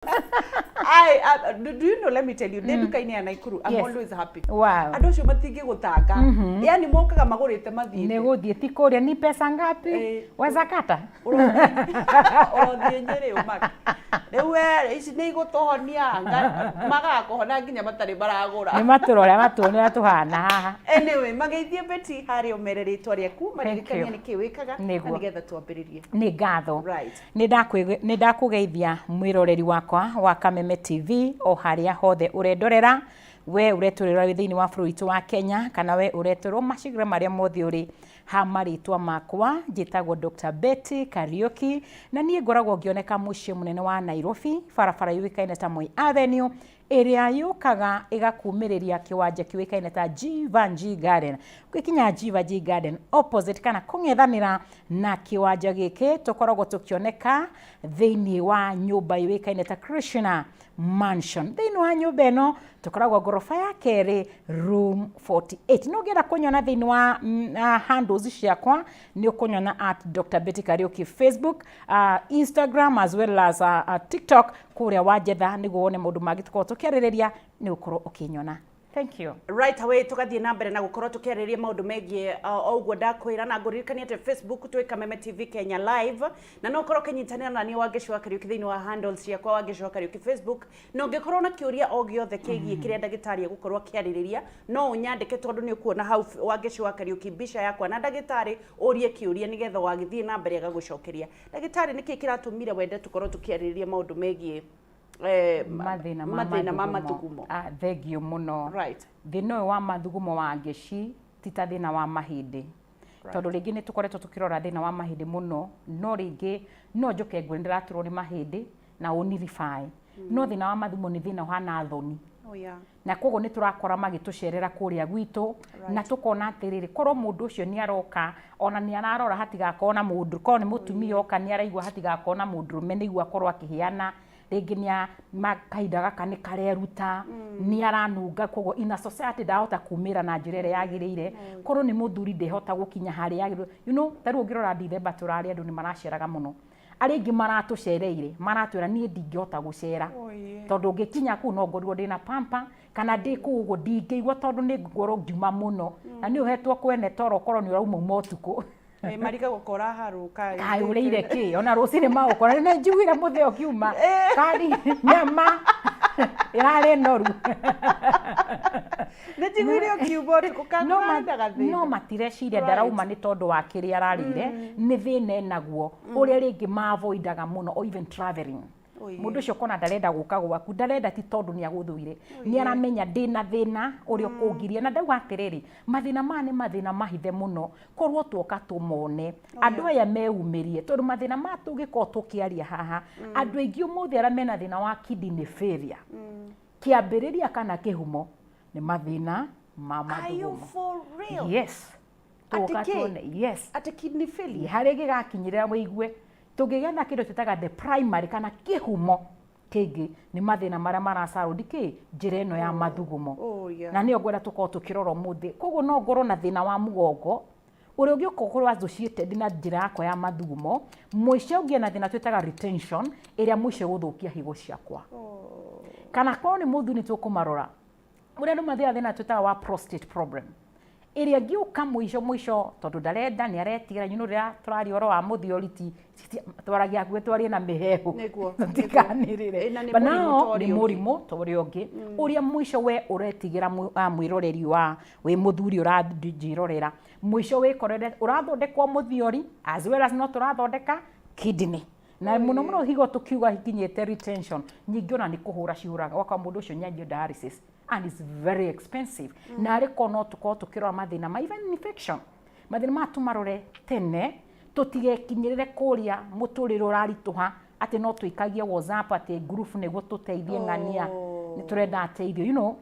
I, do you know, let me tell you, ndĩ nduka-inĩ ya Naikuru, I'm always happy. Andũ acio matingĩgũtanga, yani mokaga magũrĩte mathiĩte. Nĩ gũthiĩ, ti kũrĩa ni pesa ngapi? Weza kata. Ũrothiĩ Nyĩrĩ ũmake rĩu we ici nĩ igũtũhonia. Magaga kũhona nginya matarĩ maragũra. Nĩ matũrore, matuone ũrĩa tũhana haha. Anyway, mageithie Betty harĩa, ũmere rĩtwa rĩaku, maririkanie you. nĩkĩ wĩkaga na nĩgetha twambĩrĩrie. Nĩ ngatho. Nĩ ndakũgeithia mwĩroreri wakwa wa Kameme TV o harĩa hothe ũrendorera, we ũretũrĩra wĩ thĩinĩ wa bũrũri witũ wa Kenya kana we ũretũrwo macigĩrĩra marĩa mothe ũrĩ. Ha marĩtwa makwa njĩtagwo Dr. Betty Kariuki, na niĩ ngoragwo ngĩoneka mũciĩ mũnene wa Nairobi, barabara yũĩkaine ta Moi Avenue, ĩrĩa yũkaga ĩgakumĩrĩria kĩwanja kĩũĩkaine ta Jeevanjee Garden. Ũgĩkinya Jeevanjee Garden, opposite kana kũng'ethanĩra na kĩwanja gĩkĩ, tũkoragwo tũkĩoneka thĩinĩ wa nyũmba yũĩkaine ta Krishna Mansion. Thĩinĩ wa nyũmba ĩno tũkoragwo ngoroba ya kerĩ, room 48. No ũngĩenda kũnyona thĩinĩ wa handles ciakwa, nĩ ũkũnyona at Dr. Betty Kariuki Facebook, Instagram as well as TikTok. Kũrĩa wanjetha nĩguo wone maũndũ mangĩ tũkoragwo tũkĩarĩrĩria, nĩ ũkorwo ũkĩnyona. Thank you. Right away tũgathiĩ na mbere na gũkorwo tũkĩarĩrĩria maũndũ megiĩ o ũguo ndakwĩra, na ngũririkania atĩ Facebook twĩ Kameme TV Kenya live, na no ũkorwo ũkĩnyitanĩra na niĩ Wangeci wa Kariũki thĩinĩ wa handles ciakwa, Wangeci wa Kariũki Facebook, na ũngĩkorwo na kĩũria o gĩothe kĩgiĩ kĩrĩa ndagĩtarĩ egũkorwo akĩarĩrĩria, no ũnyandĩke, tondũ nĩ ũkuona hau Wangeci wa Kariũki mbica yakwa na ndagĩtarĩ, ũrie kĩũria nĩgetha wagĩthiĩ na mbere agagũcokeria. Ndagĩtarĩ, nĩkĩ kĩratũmire wende tũkorwo tũkĩarĩrĩria maũndũ megiĩ mathĩna ma mathĩna ma mathugumo? Mathugumo. Ah, thengio mũno. Thĩna ũyũ wa mathugumo wa ngeci ti ta thĩna wa mahĩndĩ, tondũ rĩngĩ nĩ tũkoretwo tũkĩrora thĩna wa mahĩndĩ mũno, no rĩngĩ no njoke ngwĩre ndĩraturwo nĩ mahĩndĩ na ũnirify, no thĩna wa mathugumo nĩ thĩna ũhana thoni. Na koguo nĩ tũrakora magĩtũcerera kũrĩa gwitũ na tũkona atĩrĩrĩ, korwo mũndũ ũcio nĩ aroka ona nĩ ararora hatigakorwo na mũndũ, korwo nĩ mũtumia oka nĩ araigua hatigakorwo na mũndũrũme, nĩguo akorwo akĩheana rĩngĩ nĩ kahinda gaka nĩ kareruta, nĩ aranunga, koguo in a society ndahota kumĩra na njĩra ĩrĩa yagĩrĩire. Korwo nĩ mũthuri ndehota gũkinya harĩa yagĩrĩire. Ta rĩu ũngĩrora Dithemba tũrarĩ andũ nĩ maraceraga mũno, arĩa aingĩ maratũcereire maratwĩra niĩ ndingĩhota gũcera tondũ ngĩkinya kũu no ngorirwo ndĩna pamper kana ndĩ kũu ũguo ndingĩigua, tondũ nĩ ngũkorwo ngiuma mũno na nĩ ũhetwo kwene toro, ũkorwo nĩ ũrauma uma ũtukũ. Marigagwo kũraharũka. Kaĩ ũrĩire kĩ? Ona rũcinĩ magũkora nĩ njiguire mũthee ũkiuma kari nyama ĩrarĩ noru. Nĩ njiguire ũkiuma ũtukũ. No kakũrarĩ na gathĩna. No matireciria ndarauma nĩ tondũ wa kĩrĩa ararĩire, nĩ thĩna enaguo ũrĩa rĩngĩ maavoidaga mũno or even traveling. Mũndũ ũcio kona ndarenda gũka gwaku, ndarenda ti tondũ nĩ agũthũire, nĩ aramenya ndĩna thĩna ũrĩa ũkũngiria. Na ndauga atĩrĩrĩ, mathĩna maya nĩ mathĩna mahithe mũno, korwo tuoka tũmone andũ aya meumĩrie, tondũ mathĩna maya tũngĩkorwo tũkĩaria haha, andũ aingĩ ũmũthĩ arĩa mena thĩna wa kidney failure, kĩambĩrĩria kana kĩhumo nĩ mathĩna ma Are you mathugumo. for real? Yes. Atĩ Tũka kĩ? tuone, yes. Atĩ kidney failure? Harĩa gĩgakinyĩrĩra wĩigue tũngĩgetha kĩndũ twĩtaga the primary kana kĩhumo kĩngĩ nĩ mathĩna marĩa maracaũndi kĩ njĩra ĩno ya mathugumo. Na nĩyo ngwenda tũkorwo tũkĩrora ũmũthĩ. Koguo no ngorwo na thĩna wa mũgongo ũrĩa ũngĩũka ũkorwo associated na njĩra yakwa ya mathugumo, mũico ũngĩe na thĩna twĩtaga retention, ĩrĩa mũico ĩgũthũkia higo ciakwa. Kana korwo nĩ mũthuri, nĩ tũkũmarora ũrĩa andũ mathiaga thĩna twĩtaga wa prostate problem, ĩrĩa ĩngĩũka mũico mũico, tondũ ndarenda, nĩ aretigĩra. Rĩrĩa tũraria ũhoro wa mũthiori, ti twaragia hakuhĩ twarie na mĩhehu. Tũtikanĩrĩre. Ĩ, na nĩ But mũrimũ now ta ũrĩa nĩ ũngĩ. Mũrimũ ta ũrĩa ũngĩ, ũrĩa mũico we ũretigĩra mwĩroreri wa wĩ mũthuri ũranjĩrorera, mũico wĩkorere ũrathondekwo mũthiori as well as no tũrathondeka kidney, na mũno mũno higo tũkiuga ikinyĩte retention nyingĩ, ona nĩ kũhũra cihũraga gwakwa mũndũ ũcio nĩ anjio dialysis and it's very expensive. Na arĩ korwo no tũkorwo tũkĩrora mathĩna ma even infection, mathĩna maya tũmarore tene, tũtigekinyĩrĩre kũrĩa mũtũrĩre ũraritũha atĩ no tũikagie WhatsApp atĩ group nĩguo tũteithie ng'ania nĩ tũrenda ateithio.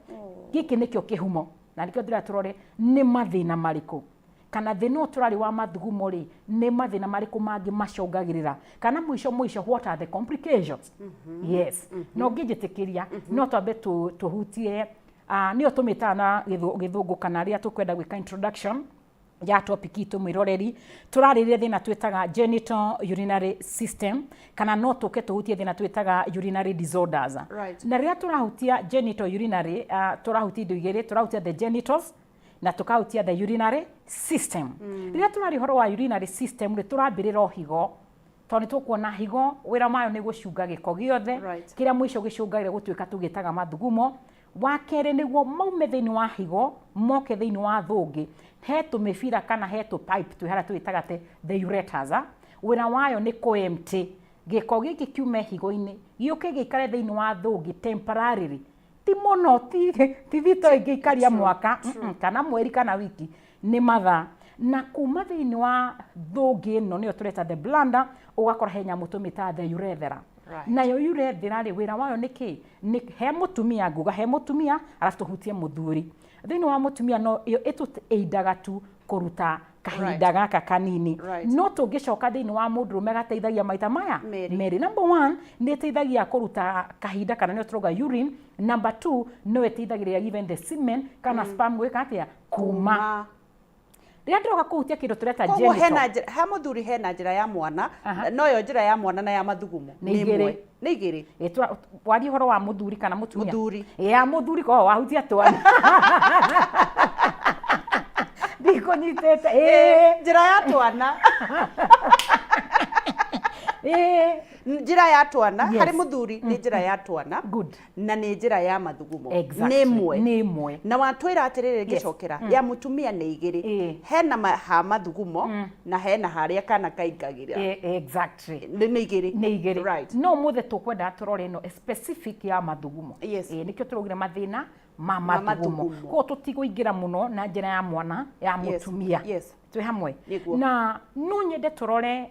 Gĩkĩ nĩkĩo kĩhumo na nĩkĩo ndĩrenda tũrore nĩ mathĩna marĩkũ, kana thĩna ũyũ tũrarĩ wa mathugumo rĩ, nĩ mathĩna marĩkũ mangĩ macũngagĩrĩra, kana mũico mũico what are the complications? Yes, no ngĩnjĩtĩkĩria no twambe tũhutie, nĩyo tũmĩtaga na gĩthũngũ kana rĩrĩa tũkwenda gwĩka introduction. Ya topic itũ, mwĩroreri, tũrarĩrĩria thĩna twĩtaga genital urinary system, kana no tũke tũhutie thĩna twĩtaga urinary disorders. Na rĩrĩa tũrahutia genital urinary, tũrahutia indo igĩrĩ: tũrahutia the genitals na tũkahutia the urinary system. Rĩrĩa tũraria ũhoro wa urinary system rĩ, tũrambĩrĩra o higo, tondũ nĩ tũkuona higo wĩra mayo nĩ gũcunga gĩko gĩothe kĩrĩa mũico gĩcũngagĩra gũtuĩka tũgĩtaga mathugumo. Wa kerĩ, nĩguo maume thĩinĩ wa higo moke thĩinĩ wa thũngĩ, he tũmĩbira kana he tũ pipe twĩ harĩa twĩtaga the ureters, ah. Wĩra wayo nĩ kũ empty gĩko gĩkĩ kiume higo-inĩ gĩũke gĩikare thĩinĩ wa thũngĩ temporarily, ti mũno, ti thito ĩngĩikaria mwaka, kana mweri kana wiki, nĩ mathaa. Na kuma thĩinĩ wa thũngĩ ĩno, nĩyo tũreta the bladder, ũgakora he nyamũ tũmĩtaga the urethra. Nayo urethra rĩ, wĩra wayo nĩ kĩ? Nĩ he mũtumia, nguga he mũtumia, arabu tũhutie mũthuri. Thĩinĩ wa mũtumia no ĩyo ĩtũĩndaga tu kũruta kahinda gaka kanini. No tũngĩcoka thĩinĩ wa mũndũrũme, gateithagia maita maya Merĩ. merĩ. Number one, nĩ ĩteithagia kũruta kahinda, kana nĩyo tũrauga urine. Number two, no ĩteithagĩrĩria even the semen kana sperm gwĩka atĩa? Kuma. Rĩrĩa ndĩroka kũhutia kĩndũ tũreta Koguo genital. Hena njĩra ha mũthuri, hena njĩra ya mwana. Noyo njĩra ya mwana na ya mathugumo Nĩ igĩrĩ. Ĩmwe. Nĩ igĩrĩ. Ĩ, waria ũhoro wa mũthuri kana mũtumia? Mũthuri. Ĩ, ya mũthuri ko wahutia twana ndikũnyitĩte, ĩ. Njĩra ya twana. Ĩ. Njĩra ya twana. Harĩ mũthuri nĩ njĩra ya twana na nĩ njĩra ya mathugumo. Nĩ ĩmwe. Nĩ ĩmwe. Na watwĩra atĩrĩrĩ, ngĩcokera ya mũtumia nĩ igĩrĩ. Hena ha mathugumo na hena harĩa kana kaingagĩra. Nĩ igĩrĩ. Nĩ igĩrĩ. No ũmũthĩ tũkwenda tũrore ĩno specific ya mathugumo. Ĩ, nĩkĩo tũraugire mathĩna ma Ma mathugumo. mathugumo. Koguo tũtigũingĩra mũno na njĩra ya mwana ya mũtumia. Twĩ hamwe? Nĩguo. Na no nyende tũrore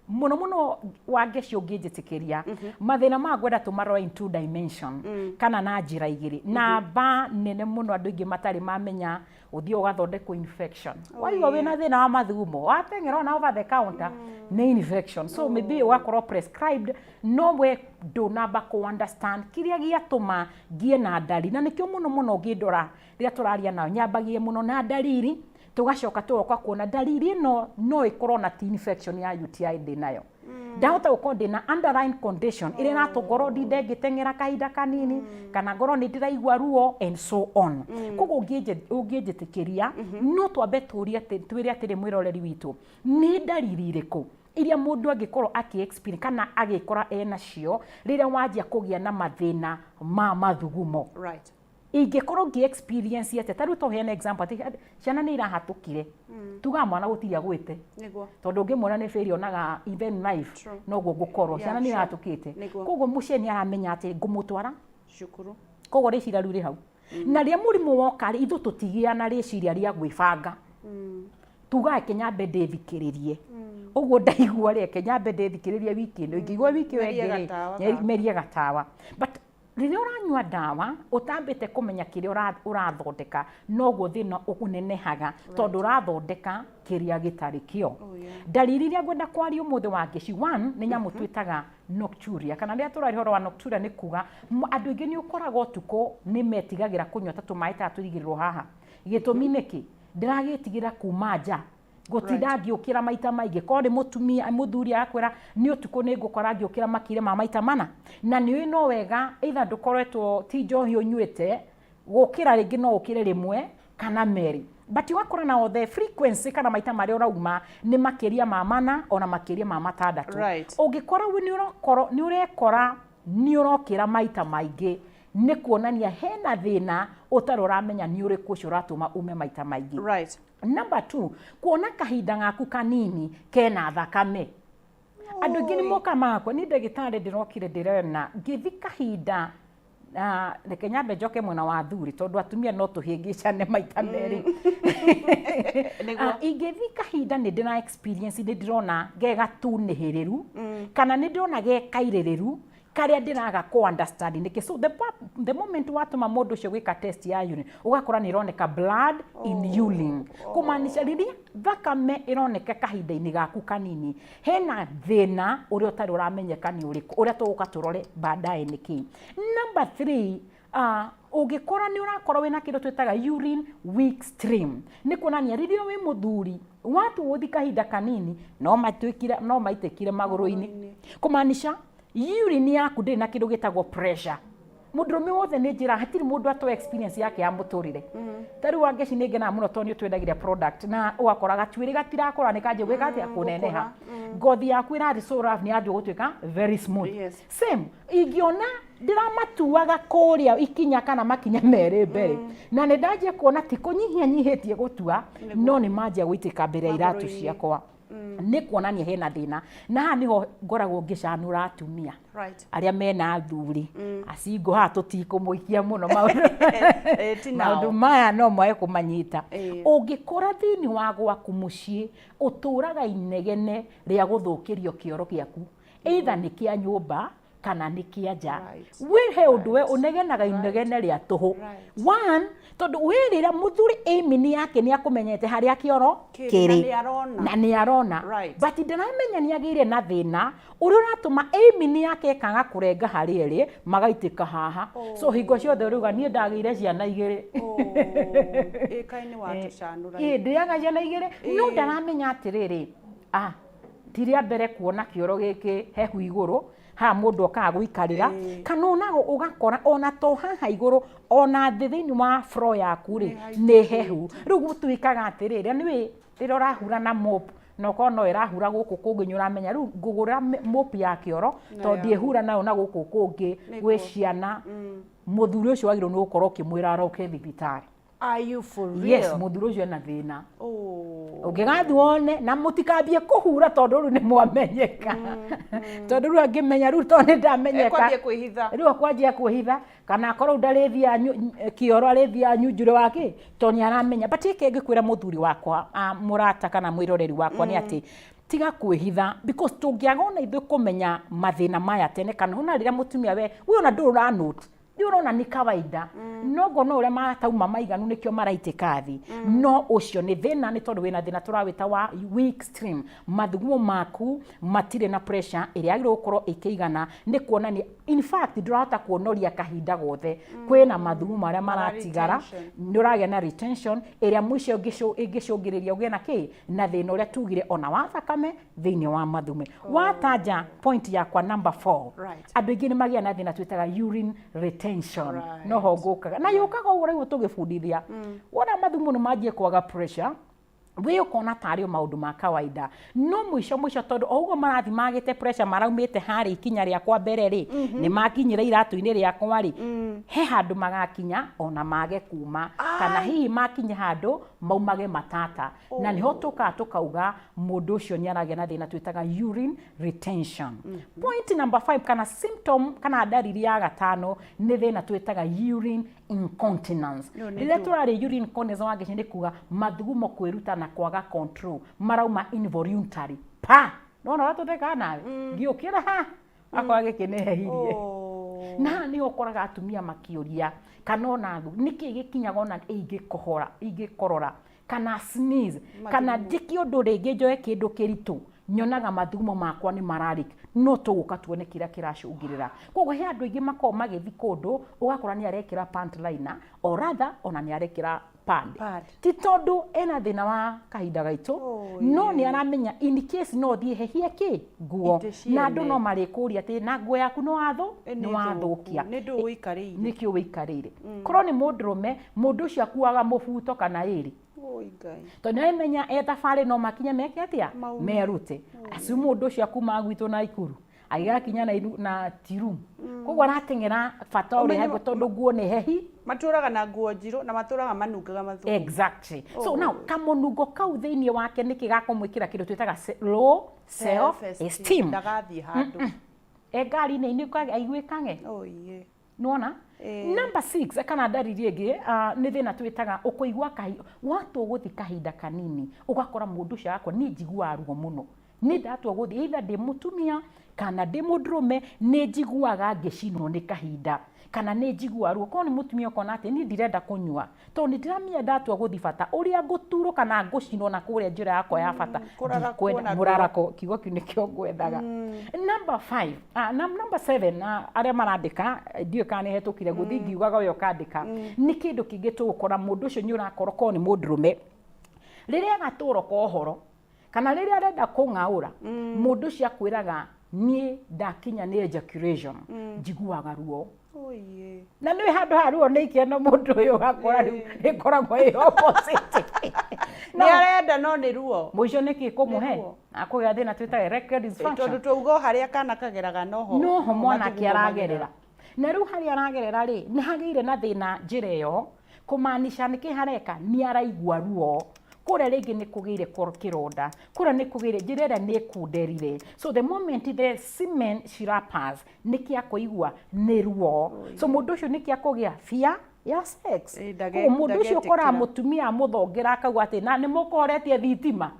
mũno mũno, Wangeci, ũngĩnjĩtĩkĩria, mathĩna ma ngwenda tũmarore in two dimension, kana na njĩra igĩrĩ. Namba nene mũno andũ aingĩ matarĩ mamenya, ũthiĩ ũgathondekwo infection. Waigua wĩna thĩna wa mathugumo, wateng'era ona over the counter, nĩ infection. So maybe ũgakorwo prescribed, no we ndũnamba kũ understand kĩrĩa gĩatũma ngie na ndari. Na nĩkĩo mũno mũno ũngĩndora rĩrĩa tũraria nao, nyambagie mũno na ndariri, tũgacoka tũgoka kuona ndariri ĩno no ĩkorwo na ti infection ya UTI ndĩ nayo. Ndahota gũkorwo ndĩna underlying condition ĩrĩa ĩratũngorwo ndinde ngĩteng'era kahinda kanini, kana ngorwo nĩ ndĩraigua ruo and so on. Koguo ũngĩnjĩtĩkĩria, no twambe tũrie atĩ, twĩre atĩrĩ mwĩroreri witũ, nĩ ndariri irĩkũ iria mũndũ angĩkorwo akĩ experience kana agĩkora enacio rĩrĩa wanjia kũgĩa na mathĩna ma mathugumo? Ingĩkorwo ngĩ experience atĩa? Ta rĩu tũheane example atĩ ciana nĩ irahatũkire, tugaga mwana gũtirĩ agwĩte, tondũ ũngĩmuona nĩ failure onaga even life. Noguo ngũkorwo ciana nĩ irahatũkĩte. Koguo mũciari nĩ aramenya atĩ ngũmũtwara cukuru. Koguo rĩciria rĩu rĩ hau, na rĩrĩa mũrimũ woka rĩ, ithuĩ tũtigĩa na rĩciria rĩa gwĩbanga, tugaga reke nyambe ndĩthikĩrĩrie ũguo ndaigua rĩ, reke nyambe ndĩthikĩrĩrie wiki ĩno, ingĩigua wiki ĩyo Merie ĩngĩ rĩ, gatawa merie gatawa. But rĩrĩa ũranyua ndawa ũtambĩte kũmenya kĩrĩa ũrathondeka, noguo thĩna ũnenehaga, tondũ ũrathondeka kĩrĩa gĩtarĩ kĩo. Ndariri iria ngwenda kwaria ũmũthĩ wa ngĩci, one nĩ nyamũ twĩtaga nocturia, kana rĩrĩa tũraria ũhoro wa nocturia nĩ kuga andũ aingĩ nĩ ũkoraga ũtukũ nĩ metigagĩra kũnyua ta tũmaĩ ta tũigĩrĩrwo haha. Gĩtũmi nĩkĩ? Ndĩragĩtigĩra kuma nja gũtinda ngĩũkĩra maita maingĩ. Korwo nĩ mũtumia, mũthuri arakwĩra nĩ ũtukũ nĩ ngũkora ngĩũkĩra makĩria ma maita mana, na nĩ ũĩ no wega either ndũkoretwo ti njohi ũnyuĩte, gũkĩra rĩngĩ no ũkĩre rĩmwe kana merĩ, but ũgakora na the frequency kana maita marĩa ũrauma nĩ makĩria ma mana ona makĩria ma matandatũ. Ũngĩkora nĩ ũrakorwo nĩ ũrekora nĩ ũrokĩra maita maingĩ, nĩ kuonania hena thĩna ũtarĩ ũramenya nĩ ũrĩkũ ũcio ũratũma ume maita maingĩ. Number two, kuona kahinda gaku kanini kena thakame. Andũ aingĩ nĩ moka magakwa ni ndagĩtarĩ, ndĩrokire ndĩrona ngĩthi kahinda na reke nyambe njoke mwena wa athuri, tondũ atumia no tũhĩngĩcane maita merĩ. Ingĩthi kahinda nĩ ndĩra experience, nĩ ndĩrona ge gatunĩhĩrĩru kana nĩ ndĩrona ge kairĩrĩru karĩa ndĩraga kũ understand nĩkĩ. So the moment watũma mũndũ ũcio gwĩka test ya urine, ũgakora nĩ ĩroneka blood in urine, kũmaanisha rĩrĩa thakame ĩroneka kahinda-inĩ gaku kanini, hena thĩna ũrĩa ũtarĩ ũramenyeka nĩ ũrĩkũ, ũrĩa tũgũka tũrore baadaye nĩkĩ. Number three, Ũngĩkora nĩ ũrakorwo wĩna kĩndũ twĩtaga urine weak stream, nĩ kuonania rĩrĩa wĩ mũthuri watua gũthiĩ kahinda kanini no matuĩkire no maitĩkire magũrũ-inĩ, kũmaanisha urine yaku ndĩrĩ na kĩndũ gĩtagwo pressure. Mũndũrũme wothe nĩ njĩra hatirĩ mũndũ atoe experience yake ya mũtũrĩre. Ta rĩu Wangeci, nĩ ngenaga mũno tondũ nĩ ũtwendagĩria product na ũgakora gatuĩrĩ gatirakũra, nĩ kanjia gwĩka atĩa? Kũneneha. Ngothi yaku ĩrarĩ so rough, nĩ yanjia gũtuĩka very smooth. Same ingĩona ndĩramatuaga kũrĩa ikinya kana makinya merĩ mbere na nĩ ndanjia kuona ti kũnyihia nyihĩtie gũtua, no nĩ manjia gũitĩka mbere ya iratũ Magũrũ-inĩ. ciakwa, nĩ kuonania hena thĩna. Na haha nĩho ngoragwo ngĩcanũra atumia arĩa mena athuri acingo. Haha tũtikũmũikia mũno maũndũ Ti nao. Maũndũ maya no mwage kũmanyita. Ũngĩkora thĩinĩ wa gwaku mũciĩ ũtũraga inegene rĩa gũthũkĩrio kĩoro gĩaku, either nĩ kĩa nyũmba kana nĩ kĩa nja, wĩ he ũndũ we ũnegenaga inegene rĩa tũhũ. One, tondũ wĩrĩra mũthuri aimini yake nĩ akũmenyete harĩa kĩoro kĩrĩ, kĩrĩ. Na nĩ arona. Na nĩ arona. But ndaramenya nĩ agĩire na thĩna ũrĩa ũratũma aimini yake ĩkaga kũrenga harĩa ĩrĩ, magaitĩka haha. So hingo ciothe ũrauga, "Niĩ ndagĩire ciana igĩrĩ." Oh, ĩ kaĩ nĩ watũcanũra. Ĩ ndĩaga ciana igĩrĩ, no ndaramenya atĩrĩrĩ, ah, ti rĩa mbere kuona kĩoro gĩkĩ hehu igũrũ haha mũndũ okaga gũikarĩra, kana ona ũgakora ona to haha igũrũ, ona thĩ thĩinĩ wa floor yaku rĩ, nĩ hehu. Rĩu gũtuĩkaga atĩrĩrĩ, nĩwĩ rĩrĩa ũrahura na mop na ũkorwo no ĩrahura gũkũ kũngĩ, nĩ ũramenya rĩu ngũgũra mop ya kĩoro tondũ ndiĩhura nayo na gũkũ kũngĩ gwĩ ciana. Mũthuri ũcio wagĩrĩirwo nĩ gũkorwo ũkĩmwĩra aroke thibitarĩ. Are you for real? Yes, mũthuri ũcio ena thĩna. Oh. Ũngĩgathiĩ wone na mũtikambie kũhura tondũ rĩu nĩ mwamenyeka, tondũ rĩu angĩmenya rĩu tondũ nĩ ndamenyeka, Ekwambia kwĩhitha. Rĩu akwanjia kwĩhitha, kana akorwo rĩu ndarĩthiaga kĩoro, arĩthiaga nyunjurĩ wa kĩ, tondũ nĩ aramenya. But ĩke ngĩkwĩra mũthuri wakwa, mũrata kana mwĩroreri wakwa, nĩ atĩ tiga kwĩhitha, because tũngĩaga ona ithuĩ kũmenya mathĩna maya tene, kana ona rĩrĩa mũtumia we ona ndũrĩ ũra note, nĩ ũrona nĩ kawaida, no ngona ũrĩa matauma maiganu nĩkĩo maraitĩka thĩ. No ũcio nĩ thĩna, nĩ tondũ wĩna thĩna tũrawĩta wa weak stream. Mathugumo maku matirĩ na pressure ĩrĩa yagĩrĩirwo gũkorwo ĩkĩigana, nĩ kuonania in fact ndũrahota kuonoria kahinda gothe. Kwĩna mathugumo marĩa maratigara. Retention. Nĩ ũragĩa na retention ĩrĩa mũico ĩngĩcũngĩrĩria ũgĩe na kĩ na thĩna ũrĩa tugire ona wa thakame thĩinĩ wa mathume. Watanja point yakwa number 4, andũ aingĩ nĩ magĩa na thĩna twĩtaga urine retention. Noho ngũkaga na yũkaga ũguo rĩu tũgĩbundithia, wona mathumo nĩ manjie kwaga pressure, wĩ ũkona tarĩ o maũndũ ma kawaida, no mũico mũico, tondũ o ũguo marathiĩ magĩte pressure, maraumĩte harĩa ikinya rĩakwa mbere rĩ, nĩ makinyĩra iratũ-inĩ rĩakwa rĩ, he handũ magakinya ona mage kuma, kana hihi makinye handũ maumage matata, na nĩho tũkaga tũkauga mũndũ ũcio nĩ aragĩa na thĩna twĩtaga urine retention. Point number 5, kana symptom kana ndariri ya gatano, nĩ thĩna twĩtaga urine incontinence. Ĩyo nĩ Rĩrĩa ndũ. tũrarĩ urine incontinence, Wangeci, nĩ kuga mathugumo kwĩruta na kwaga control, marauma involuntary pa nona ũrĩa tũthekaga nawe ngĩũkĩra ha akora gĩkĩ nĩ hehirie. Oh. Na haha nĩho ũkoraga atumia makĩũria, kana ona athuri, nĩkĩ gĩkinyaga ona ingĩkohora, ingĩkorora kana sneeze kana njĩke ũndũ rĩngĩ, njoe kĩndũ kĩritũ, nyonaga mathugumo makwa nĩ mararĩ. No tũgũka tuone kĩrĩa kĩracũngĩrĩra. Koguo he andũ aingĩ makoragwo magĩthiĩ kũndũ, ũgakora nĩ arekĩra pant liner, or rather ona nĩ arekĩra pad. Pad. Ti tondũ ena thĩna wa kahinda gaitũ, Oh, no nĩ aramenya in case no thiĩ hehie kĩ nguo Itĩ na andũ ciene. no marĩkũria atĩ na nguo yaku nĩ wathũ Ĩ, nĩ wathũkia. Nĩ ndũ ũikarĩire. Nĩkĩo wĩikarĩire. Korwo nĩ mũndũrũme, mũndũ ũcio akuaga mũbuto kana ĩrĩ, Oi Ngai. tondũ nĩ aramenya e thabarĩ no makinye meke atĩa? Maume. Merute acu. Mũndũ ũcio akuma gwitũ na Ikuru agĩgakinya na na tiru, koguo arateng'era bata ũrĩa Ũmenye heguo, tondũ nguo nĩ hehi. Matũraga na nguo njirũ na matũraga manungaga mathugumo. Exactly. So now kamũnungo kau thĩinĩ wake nĩkĩ gakũmwĩkĩra kĩndũ twĩtaga low self esteem. Ndagathiĩ handũ. E ngari-inĩ aiguĩkage. Oiye. Nĩwona? Ĩĩ. Number 6 kana ndariri ĩngĩ, nĩ thĩna twĩtaga ũkũigua watua gũthi kahinda kanini, ũgakora mũndũ ũcio akwa, niĩ njiguaga ruo mũno, niĩ ndatua gũthiĩ, either ndĩ mũtumia Kana ndĩ mũndũrũme, nĩ njiguaga ngĩcinwo nĩ kahinda, kana nĩ njiguaga ruo. Korwo nĩ mũtumia, ũkona atĩ niĩ ndirenda kũnyua tondũ nĩ ndĩramenya ndatua gũthiĩ bata ũrĩa ngũturwo kana ngũcinwo na kũrĩa njĩra yakwa ya bata. Kũrarakwo. Ndikwenda. Na ruo. Mũrarako, kiugo kĩu nĩkĩo ngwethaga. Number 5, number 7, arĩa marandĩka, ndiũĩ kana nĩ hetũkire gũthiĩ ngiugaga ũyũ ũkandĩka. Nĩ kĩndũ kĩngĩ tũgũkora mũndũ ũcio nĩ ũrakora korwo nĩ mũndũrũme, rĩrĩa agatũro ka ũhoro kana rĩrĩa arenda kũng'aũra, mũndũ ũcio akwĩraga, "Niĩ ndakinya nĩ ejaculation, njiguaga ruo." Oye. Na nĩ handũ ha ruo nĩ ikeno, mũndũ ũyũ ũgakora rĩu ĩkoragwo ĩ opposite. Nĩ arenda no nĩ ruo. Mũico nĩ kĩ kũmũhe? Nĩ ruo. Akũgĩa thĩna twĩtaga erectile dysfunction. Tondũ twauga o harĩa kana kageraga noho Noho mwanake mathugumo. Aragerera, na rĩu harĩa aragerera rĩ, nĩ hagĩire na thĩna njĩra ĩyo, kũmaanisha nĩkĩ hareka nĩ araigua ruo kũrĩa, rĩngĩ nĩ kũgĩire kĩronda kũrĩa, nĩ kũgĩire njĩra ĩrĩa nĩ ĩkunderire. So the moment the semen shirapas, nĩkĩ akũigua nĩ ruo. So mũndũ ũcio nĩkĩ akũgĩa fear ya sex. Koguo mũndũ ũcio ũkoraga ndagetĩkĩra. Mũtumia amũthongera akauga atĩ na nĩ mũkoretie thitima.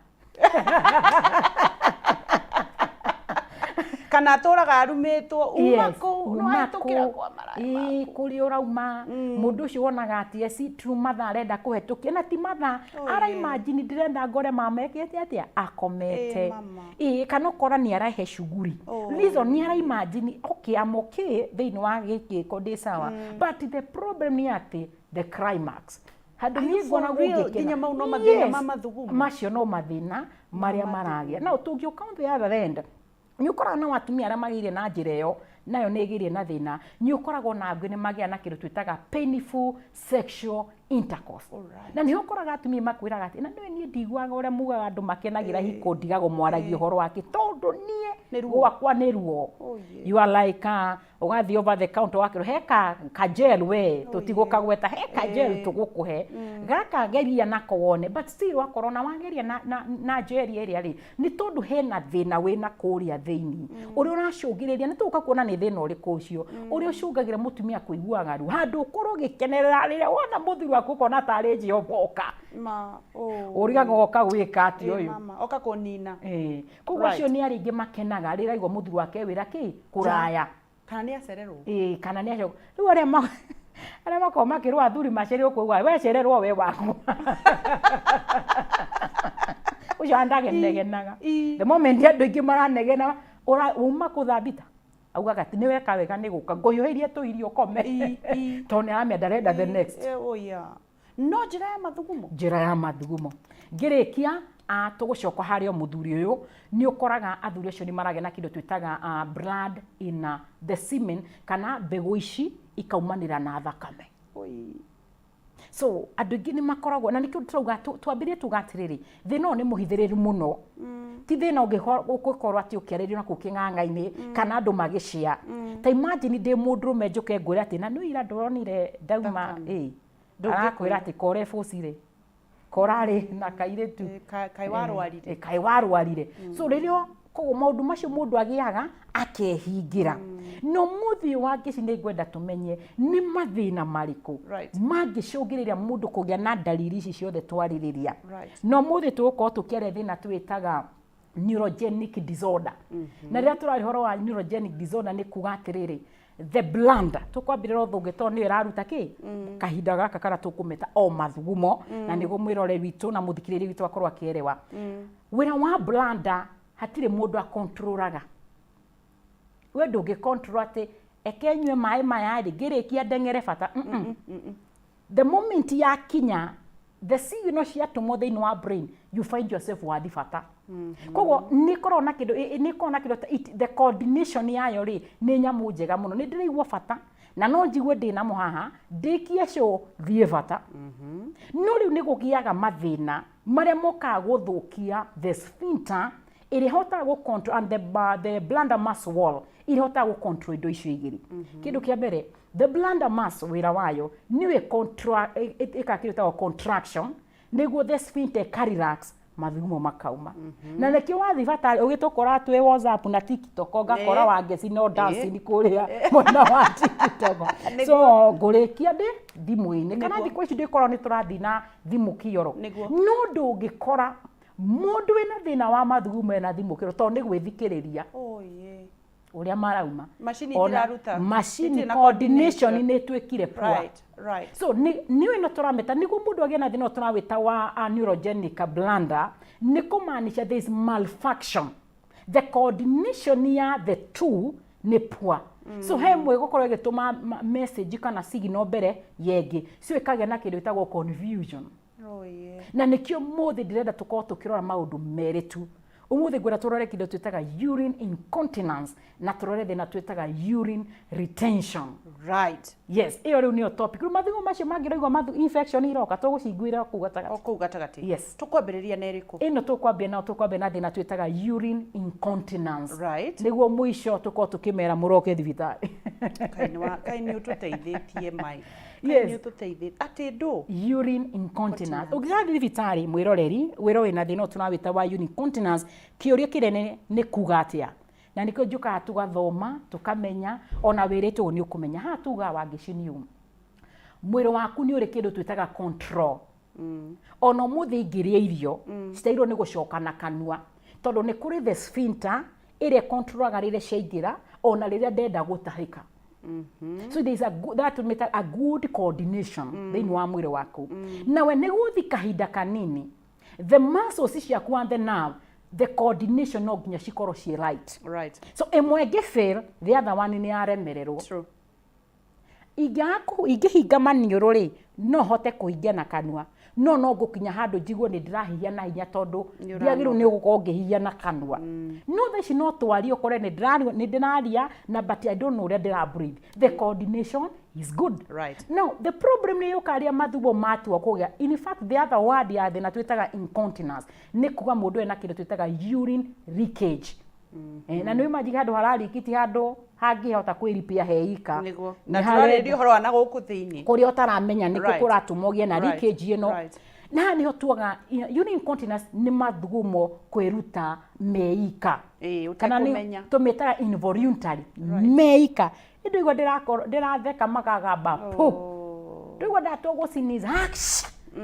Kana atũraga arumĩtwo, uma kũu Uma nĩwahĩtũkĩra kũu. kwa maraya. Ĩĩ, kũrĩa ũrauma, mũndũ ũcio wonaga atĩ eci true mathaa arenda kũhetũkia na ti mathaa. Ara imagine, ndĩrenda ngore mama ekĩte atĩa, akomete. Ĩ, mama. Ĩĩ, kana ũkora nĩ arahe cuguri. Reason nĩ ara imagine, okay, I'm okay thĩinĩ wa gĩkĩko, ndĩ sawa, but the problem nĩ atĩ the climax handũ niĩ For ngoragwo real? ngĩkena. Nginya mau no mathĩna Yes, ma mathugumo? Macio no mathĩna marĩa maragĩa. Now tũngĩũka on the other end, nĩ ũkoraga na atumia arĩa magĩire na njĩra ĩyo nayo nĩ ĩgĩire na thĩna, nĩ ũkoragwo na angĩ nĩ magĩa na kĩndũ twĩtaga painful sexual intercourse. Na nĩho ũkoraga atumia makwĩraga atĩ na nĩwe niĩ ndiguaga ũrĩa mugaga andũ makenagĩra hiko, ndigagwo mwaragia ũhoro wake tondũ niĩ Nĩ ruo. gwakwa nĩ ruo. Oh, yeah. You are like, ũgathiĩ over the counter wakĩrwo he ka gel, we tũtigũkagweta, he ka gel tũgũkũhe gaka, geria nako wone. But still wakorwo na wageria na gel ĩrĩa rĩ, nĩ tondũ hena thĩna wĩna kũrĩa thĩinĩ ũrĩa ũracũngĩrĩria. Nĩ tũgũka kuona nĩ thĩna ũrĩkũ ũcio ũrĩa ũcũngagĩra mũtumia kũiguaga ruo handũ ũkorwo ũgĩkenerera rĩrĩa wona mũthuri waku, ũkona tarĩ Jehova oka. Ma, oh. Ũrigaga oka gwĩka atĩ Ĩ, ũyũ mama oka kũnina. Ĩĩ. Koguo acio nĩ arĩa aingĩ makenaga rĩrĩa aigua mũthuri wake wĩra kĩ kũraya. Kana nĩ acererwo. Ĩĩ, kana nĩ acio rĩu arĩa makoragwo makĩrwo athuri macererwo, kuuga we cererwo we waku ũcio andagenegenaga. The moment andũ aingĩ maranegena, uma kũthambita augaga atĩ nĩ weka wega nĩ gũka ngũhiũhĩrie tũirio ũkome, tondũ nĩ aramenya ndarenda the next. Oh, yeah. No njĩra ya mathugumo. Njĩra ya mathugumo. Ngĩrĩkia, tũgũcoka harĩ o mũthuri ũyũ, nĩ ũkoraga athuri acio nĩ maragĩa na kĩndũ twĩtaga blood in the semen, kana mbegũ ici ikaumanĩra na thakame. Oi. So andũ aingĩ nĩ makoragwo na nĩkĩo tũrauga twambĩrĩrie tuga atĩrĩrĩ, thĩna ũyũ nĩ mũhithĩrĩru mũno, ti thĩna ũngĩkorwo atĩ ũkĩarĩrio na kũu kĩng'ang'a-inĩ kana andũ magĩcia. Ta imagine ndĩ mũndũrũme njũke ngwĩre atĩ na nĩ ira ndonire ndauma. Thakame. Ĩ, arakwĩra atĩ kore bũcirĩ korarĩ na kairĩtu. Ĩ, kaĩ warwarire. Ĩ, kaĩ warwarire. So rĩrĩa koguo maũndũ macio mũndũ agĩaga akehingĩra. No mũthĩ wa ngĩci nĩ ngwenda tũmenye nĩ mathĩna marĩkũ mangĩcũngĩrĩria mũndũ kũgĩa na ndariri ici ciothe twarĩrĩria. No mũthĩ tũgũkorwo tũkĩaria thĩna twĩtaga neurogenic disorder. Na rĩrĩa tũraria ũhoro wa neurogenic disorder, nĩ kuga atĩrĩrĩ, the bladder, tũkwambĩrĩra ũthũngĩ tondũ nĩyo ĩraruta kĩ kahinda gaka karĩa tũkũmeta o mathugumo, na nĩguo mwĩroreri witũ na mũthikĩrĩria witũ akorwo akĩerewa wĩra wa bladder. Hatirĩ mũndũ akontrolaga. We ndũngĩ control atĩ eke nyue maĩ maya rĩ, ngĩrĩkia ndeng'ere bata. The moment yakinya the signal ciatũmwo thĩinĩ wa brain, you find yourself wathi bata. Koguo nĩ ĩkoragwo na kĩndũ nĩ ĩkoragwo na kĩndũ the coordination yayo rĩ, nĩ nyamũ njega mũno. Nĩ ndĩraigua bata na no njigue ndĩ namo haha ndĩkie show thiĩ bata, no rĩu nĩ gũgĩaga mathĩna marĩa mokaga gũthũkia the sphincter ĩrĩa ĩhotaga gũ control and the bladder muscle wall ĩrĩa ĩhotaga gũ control indo icio igĩrĩ. Kĩndũ kĩa mbere, the bladder muscle wĩra wayo nĩyo ĩkaga kĩndũ gĩtagwo contraction, nĩguo the sphincter ĩka relax, mathugumo makauma. Na nĩkĩo wathiĩ bata ũgĩtũkora twĩ WhatsApp na TikTok, ũgakora Wangeci no dancing kũrĩa mwena wa TikTok. So ngũrĩkia ndĩ thimũ-inĩ kana thikũ ici ndĩkorwo nĩ tũrathiĩ na thimũ kĩoro. No ndũngĩkora mũndũ wĩna thĩna wa mathugumo ena thimũ kĩoro, tondũ nĩ gwĩthikĩrĩria. Oh, yeah. Ũrĩa marauma. Macini Ona itiraruta. Macini Itirĩ na coordination coordination. nĩ ĩtuĩkire poor. So nĩ ĩno tũramĩta nĩguo mũndũ agĩe na thĩna ũyũ tũrawĩta wa neurogenic blunder, nĩ kũmaanisha there is malfunction, the coordination ya the two nĩ poor. So he ĩmwe ĩgũkorwo ĩgĩtũma message kana signal mbere ya ĩngĩ, so ĩkagĩa na kĩndũ gĩtagwo confusion. Oh, yeah. Na nĩkĩo mũthĩ ndĩrenda tũkorwo tũkĩrora maũndũ merĩ tu. Ũmũthĩ ngwenda tũrore kĩndũ twĩtaga urine incontinence na tũrore thĩna twĩtaga urine retention. Yes, ĩyo rĩu nĩyo topic. Rĩu mathugumo macio mangĩ ũraigua infection iroka, tũgũciguĩra kũu gatagatĩ. O kũu gatagatĩ. Yes. Tũkwambĩrĩria na ĩrĩkũ? Ĩno tũkwambia nayo, tũkwambia na thĩna twĩtaga urine incontinence. Nĩguo mũico tũkorwo tũkĩmera mũroke thibitarĩ. Kaĩ nĩ ũtũteithĩtie mai. Yes. Nĩ ũtũteithĩtie. Atĩ ndũ? Urine incontinence. Ũngĩgathiĩ thibitarĩ mwĩroreri, wĩrwo wĩna thĩna ũyũ tũrawĩta wa urine incontinence, kĩũria kĩnene nĩ kuga atĩa? Na nĩkĩo njũkaga tũgathoma, tũkamenya, ona wĩrĩtwo nĩ ũkũmenya. Haha tugaga Wangeci nĩ ũũ. Mwĩrĩ waku nĩ ũrĩ kĩndũ twĩtaga control. Ona ũmũthĩ ingĩrĩa irio, citairwo nĩ gũcoka na kanua. Tondũ nĩ kũrĩ the sphincter ĩrĩa controlaga rĩrĩa ciaingĩra, ona rĩrĩa ndenda gũtahĩka. So there is a good, that tũmĩta a good coordination thĩinĩ wa mwĩrĩ waku. Nawe nĩ gũthi kahinda kanini, the muscles ciaku and the nerve, the coordination no nginya cikorwo ciĩ right. So ĩmwe ĩngĩ fail, the other one nĩ yaremererwo. Ingĩhinga maniũrũ rĩ, no hote kũhingia na kanua. No ngũkinya handũ njigue nĩ ndĩrahihia na hinya tondũ Nĩ ndiagĩrĩirwo ũranoga. nĩ gũkorwo ngĩhihia na kanua. No thaa ici no twarie ũkore nĩ ndĩraria na but I don't know ũrĩa ndĩra breathe. The coordination is good. Now, the problem nĩ yũkaga rĩrĩa mathugumo matua kũgĩa. In fact, the other word ya thĩna twĩtaga incontinence. Nĩ kuga mũndũ ena kĩndũ twĩtaga urine leakage. Na nĩ imagine handũ harariki ti handũ hangĩhota kwĩripia heika. Nĩguo. Nĩ Na harenda tũrarĩria ũhoro wa na gũkũ thĩinĩ. Kũrĩa ũtaramenya nĩkũ kũratũma ũgĩe na leakage ĩno. Na haha nĩho tuoga urine incontinence nĩ mathugumo kwĩruta meika. Ĩĩ, Kana nĩ ũtekũmenya. tũmĩtaga involuntary. Meika. Nĩ ndĩraigua ndĩratheka makagamba pu. Ndĩraigua ndatua gũciniza.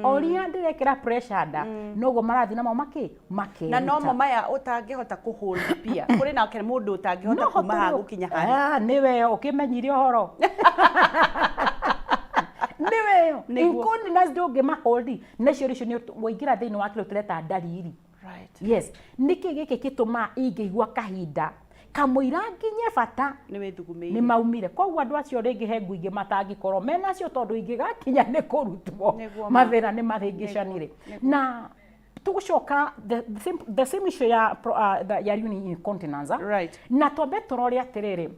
O ũrĩa ndĩrekĩra pressure nda, noguo marathiĩ namo makĩruta. Na nomo maya ũtangĩhota kũhold pia. Kũrĩ nake mũndũ ũtangĩhota No kuma haha hote gũkinya harĩa. Nĩwe ũkĩmenyire ũhoro. Nĩwe. Nĩguo. Incontinence ndũngĩmahold. Na icio rĩcio nĩ waingĩra thĩinĩ wa kĩndũ tũreta ndariri. Yes. Nĩkĩ gĩkĩ gĩtũmaga ingĩigua kahinda kamũira nginye bata Nĩ wĩthugumĩire. nĩ maumire. Koguo andũ acio rĩngĩ he nguo ingĩ matangĩkorwo menacio tondũ ingĩgakinya nĩ kũrutwo. Nĩguo ma. Mathĩna nĩ mahĩngĩcanire. Nĩguo. Na tũgũcoka the same issue ya ya urine incontinence. Na twambe tũrore atĩrĩrĩ,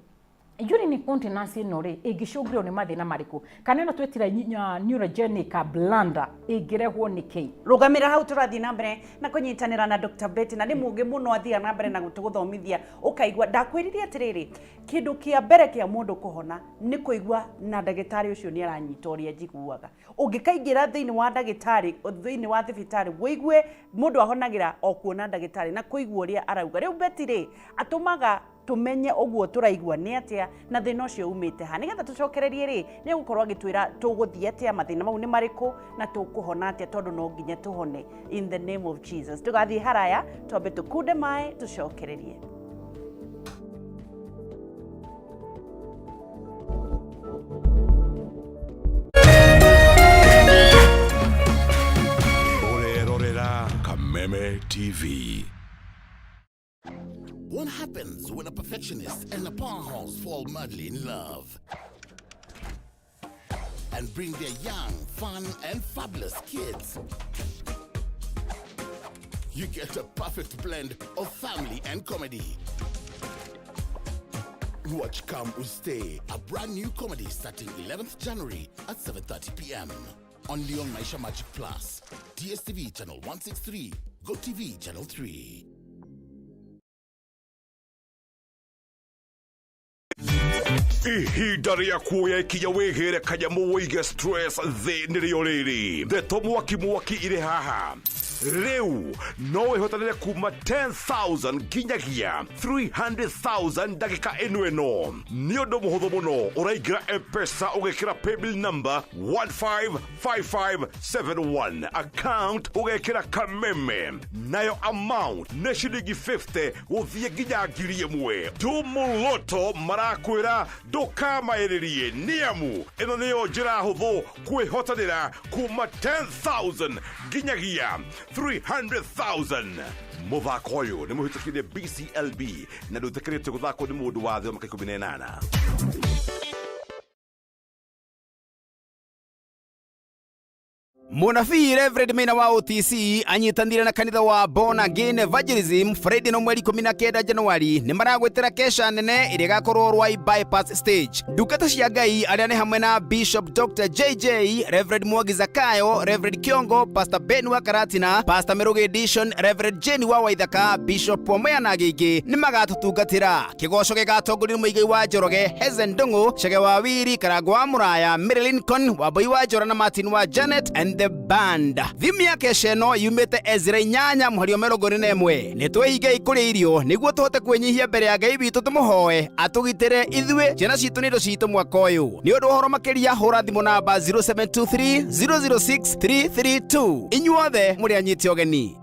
urine incontinence ĩno rĩ ĩngĩcũngĩrĩrwo nĩ mathĩna marĩkũ? Kana ĩno twĩtire neurogenic blunder ĩngĩrehwo nĩ kĩ? Rũgamĩra hau tũrathiĩ na mbere na kũnyitanĩra na Dr. Betty, na nĩ mũũgĩ mũno athiaga na mbere na gũtũgũthomithia ũkaigua. Ndakwĩrire atĩrĩrĩ, kĩndũ kĩa mbere kĩa mũndũ kũhona nĩ kũigua na ndagĩtarĩ ũcio nĩ aranyita ũrĩa njiguaga. Ũngĩkaingĩra thĩinĩ wa ndagĩtarĩ, thĩinĩ wa thibitarĩ, wĩigue mũndũ ahonagĩra o kuona ndagĩtarĩ na kũigua ũrĩa arauga. Rĩu Betty rĩ, atũmaga tũmenye ũguo tũraigua nĩ atĩa na thĩna ũcio umĩte ha, nĩgetha tũcokererie rĩ nĩ egũkorwo agĩtwĩra tũgũthiĩ atĩa, mathĩna mau nĩ marĩkũ na tũkũhona atĩa, tondũ no nginya tũhone in the name of Jesus. Tũgathiĩ haraya, twambe tũkunde maĩ tũcokererie. Ũrerorera Kameme TV. What happens when a perfectionist and a powerhouse fall madly in love and bring their young, fun, and fabulous kids? You get a perfect blend of family and comedy. Watch Come Stay, a brand new comedy starting 11th January at 7:30 p.m. Only on Maisha Magic Plus, DSTV Channel 163, GoTV Channel 3. Ihinda rĩa kuoya ikinya wĩgĩre kanyamũ wĩige stress thĩ nĩrĩo rĩrĩ. Ndeto mwaki mwaki irĩ haha. Rĩu no wĩhotanĩre kuma 10,000 nginyagia 300,000 ndagĩka ĩno ĩno. Nĩ ũndũ mũhũthũ mũno, ũraingĩra M-Pesa ũgekĩra paybill number 155571, account ũgekĩra Kameme, nayo amount nĩ ciringi 50 gũthiĩ nginya 1,000. Tumuloto marakwĩra ndũkamaĩrĩrie, nĩamu ĩno nĩyo njĩra hũthũ kwĩhotanĩra kuma 10,000 nginyagia 300,000. Mũthako ũyũ nĩ mũhĩtũkie nĩ BCLB na ndũĩtĩkĩrĩtio gũthakwo nĩ mũndũ wa thĩ wa mĩaka 18. Mũnabii Reverend Maina wa OTC anyitanire na kanitha wa Born Again Evangelism Friday no mweri 19 Januari nĩ maragwĩtĩra kesha nene ĩrĩa ĩgakorwo Rwai Bypass Stage. Ndungata cia Ngai arĩa nĩ hamwe na Bishop Dr. JJ, Reverend Mwangi Zakayo, Reverend Kiongo, Pastor Ben wa Karatina, Pastor Mirugi Edition, Reverend Jane wa Waithaka, Bishop Wamũya na angĩ aingĩ nĩ magatũtungatĩra. Kĩgoco gĩgatongorio nĩ Mũigai wa Njoroge, Hezen Ndung'u, Chege wa Wiri, Karango wa Mũraya, Mary Lincoln, Wambui wa Njora na Martin wa Janet and the band. Thimu ya kesha ĩno yumĩte Ezra 8 mũhari wa 41. Nĩ twĩhingei kũrĩa irio nĩguo tũhote kwĩnyihia mbere ya Ngai witũ tũmũhoe atũgitĩre ithuĩ, ciana citũ na indo citũ mwaka ũyũ. Nĩ ũndũ wa ũhoro makĩria hũra thimũ namba 0723 006 332. Inyuothe mũrĩ anyite ũgeni.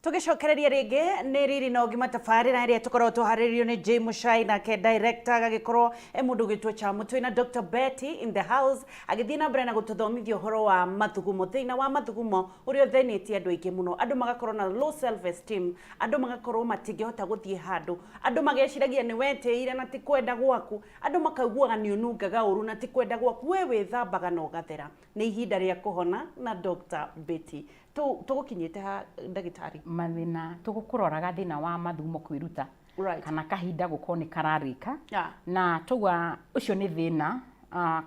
Tũgĩcokereria rĩngĩ nĩ riri na ũgima tabarĩra ĩrĩa tũkoragwo tũharĩrĩirio nĩ J Muchai, nake director agagĩkorwo e mũndũ ũgĩtwo Chamu. Twĩna Dr. Betty in the house agĩthiĩ na mbere na gũtũthomithia ũhoro wa mathugumo, thĩna wa mathugumo ũrĩa ũthĩnĩtie andũ aingĩ mũno. Andũ magakorwo na low self esteem, andũ magakorwo matingĩhota gũthiĩ handũ, andũ mageciragia nĩ wetĩire na ti kwenda gwaku, andũ makaiguaga nĩ ũnungaga ũru na ti kwenda gwaku, we wĩthambaga na ũgathera. Nĩ ihinda rĩa kũhona na Dr. Betty. Tũgũkinyĩte ha, ndagĩtarĩ? Mathĩna tũgũkũroraga thĩna wa mathugumo kwĩruta kana kahinda gũkorwo nĩ kararĩka na tauga ũcio nĩ thĩna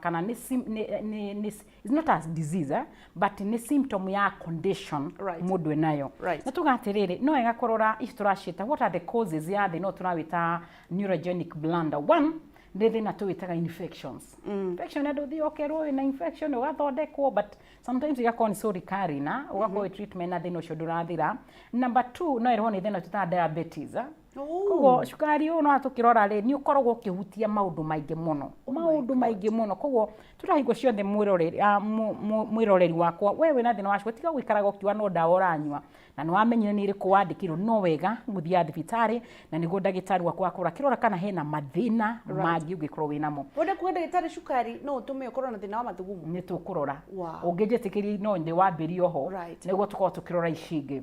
kana nĩ nĩ it's not a disease but nĩ symptom ya condition mũndũ enayo. Na tuga atĩrĩrĩ, no wega kũrora ici tũraciĩta what are the causes ya thĩna ũyũ tũrawĩta neurogenic blunder. One nĩ thĩna tũwĩtaga infections. Infection, andũ ũthiĩ ũkerwo wĩna infection ũgathondekwo, but sometimes igakorwo nĩ so recurring na ũgakorwo wĩ treatment na thĩna ũcio ndũrathira. Number two no ĩrehwo nĩ thĩna twĩtaga diabetes. Koguo cukari ũyũ no tũkĩrora rĩ, nĩ ũkoragwo ũkĩhutia maũndũ maingĩ mũno, maũndũ maingĩ mũno. Koguo tũra hingo ciothe mwĩroreri, mwĩroreri wakwa, we wĩna thĩna wa cukari, tiga gũikaraga ũkiuga no ndawa ũranyua na nĩ wamenyire nĩ ĩrĩkũ wandĩkĩirwo. No wega gũthiaga thibitarĩ na nĩguo ndagĩtarĩ waku akorwo akĩrora kana hena mathĩna mangĩ ũngĩkorwo wĩnamo. Wenda kuga ndagĩtarĩ, cukari no ũtũme ũkorwo na thĩna wa mathugumo? Nĩ tũkũrora. Ũngĩnjĩtĩkĩria no ndĩ wambĩrie oho nĩguo tũkorwo tũkĩrora ici ingĩ.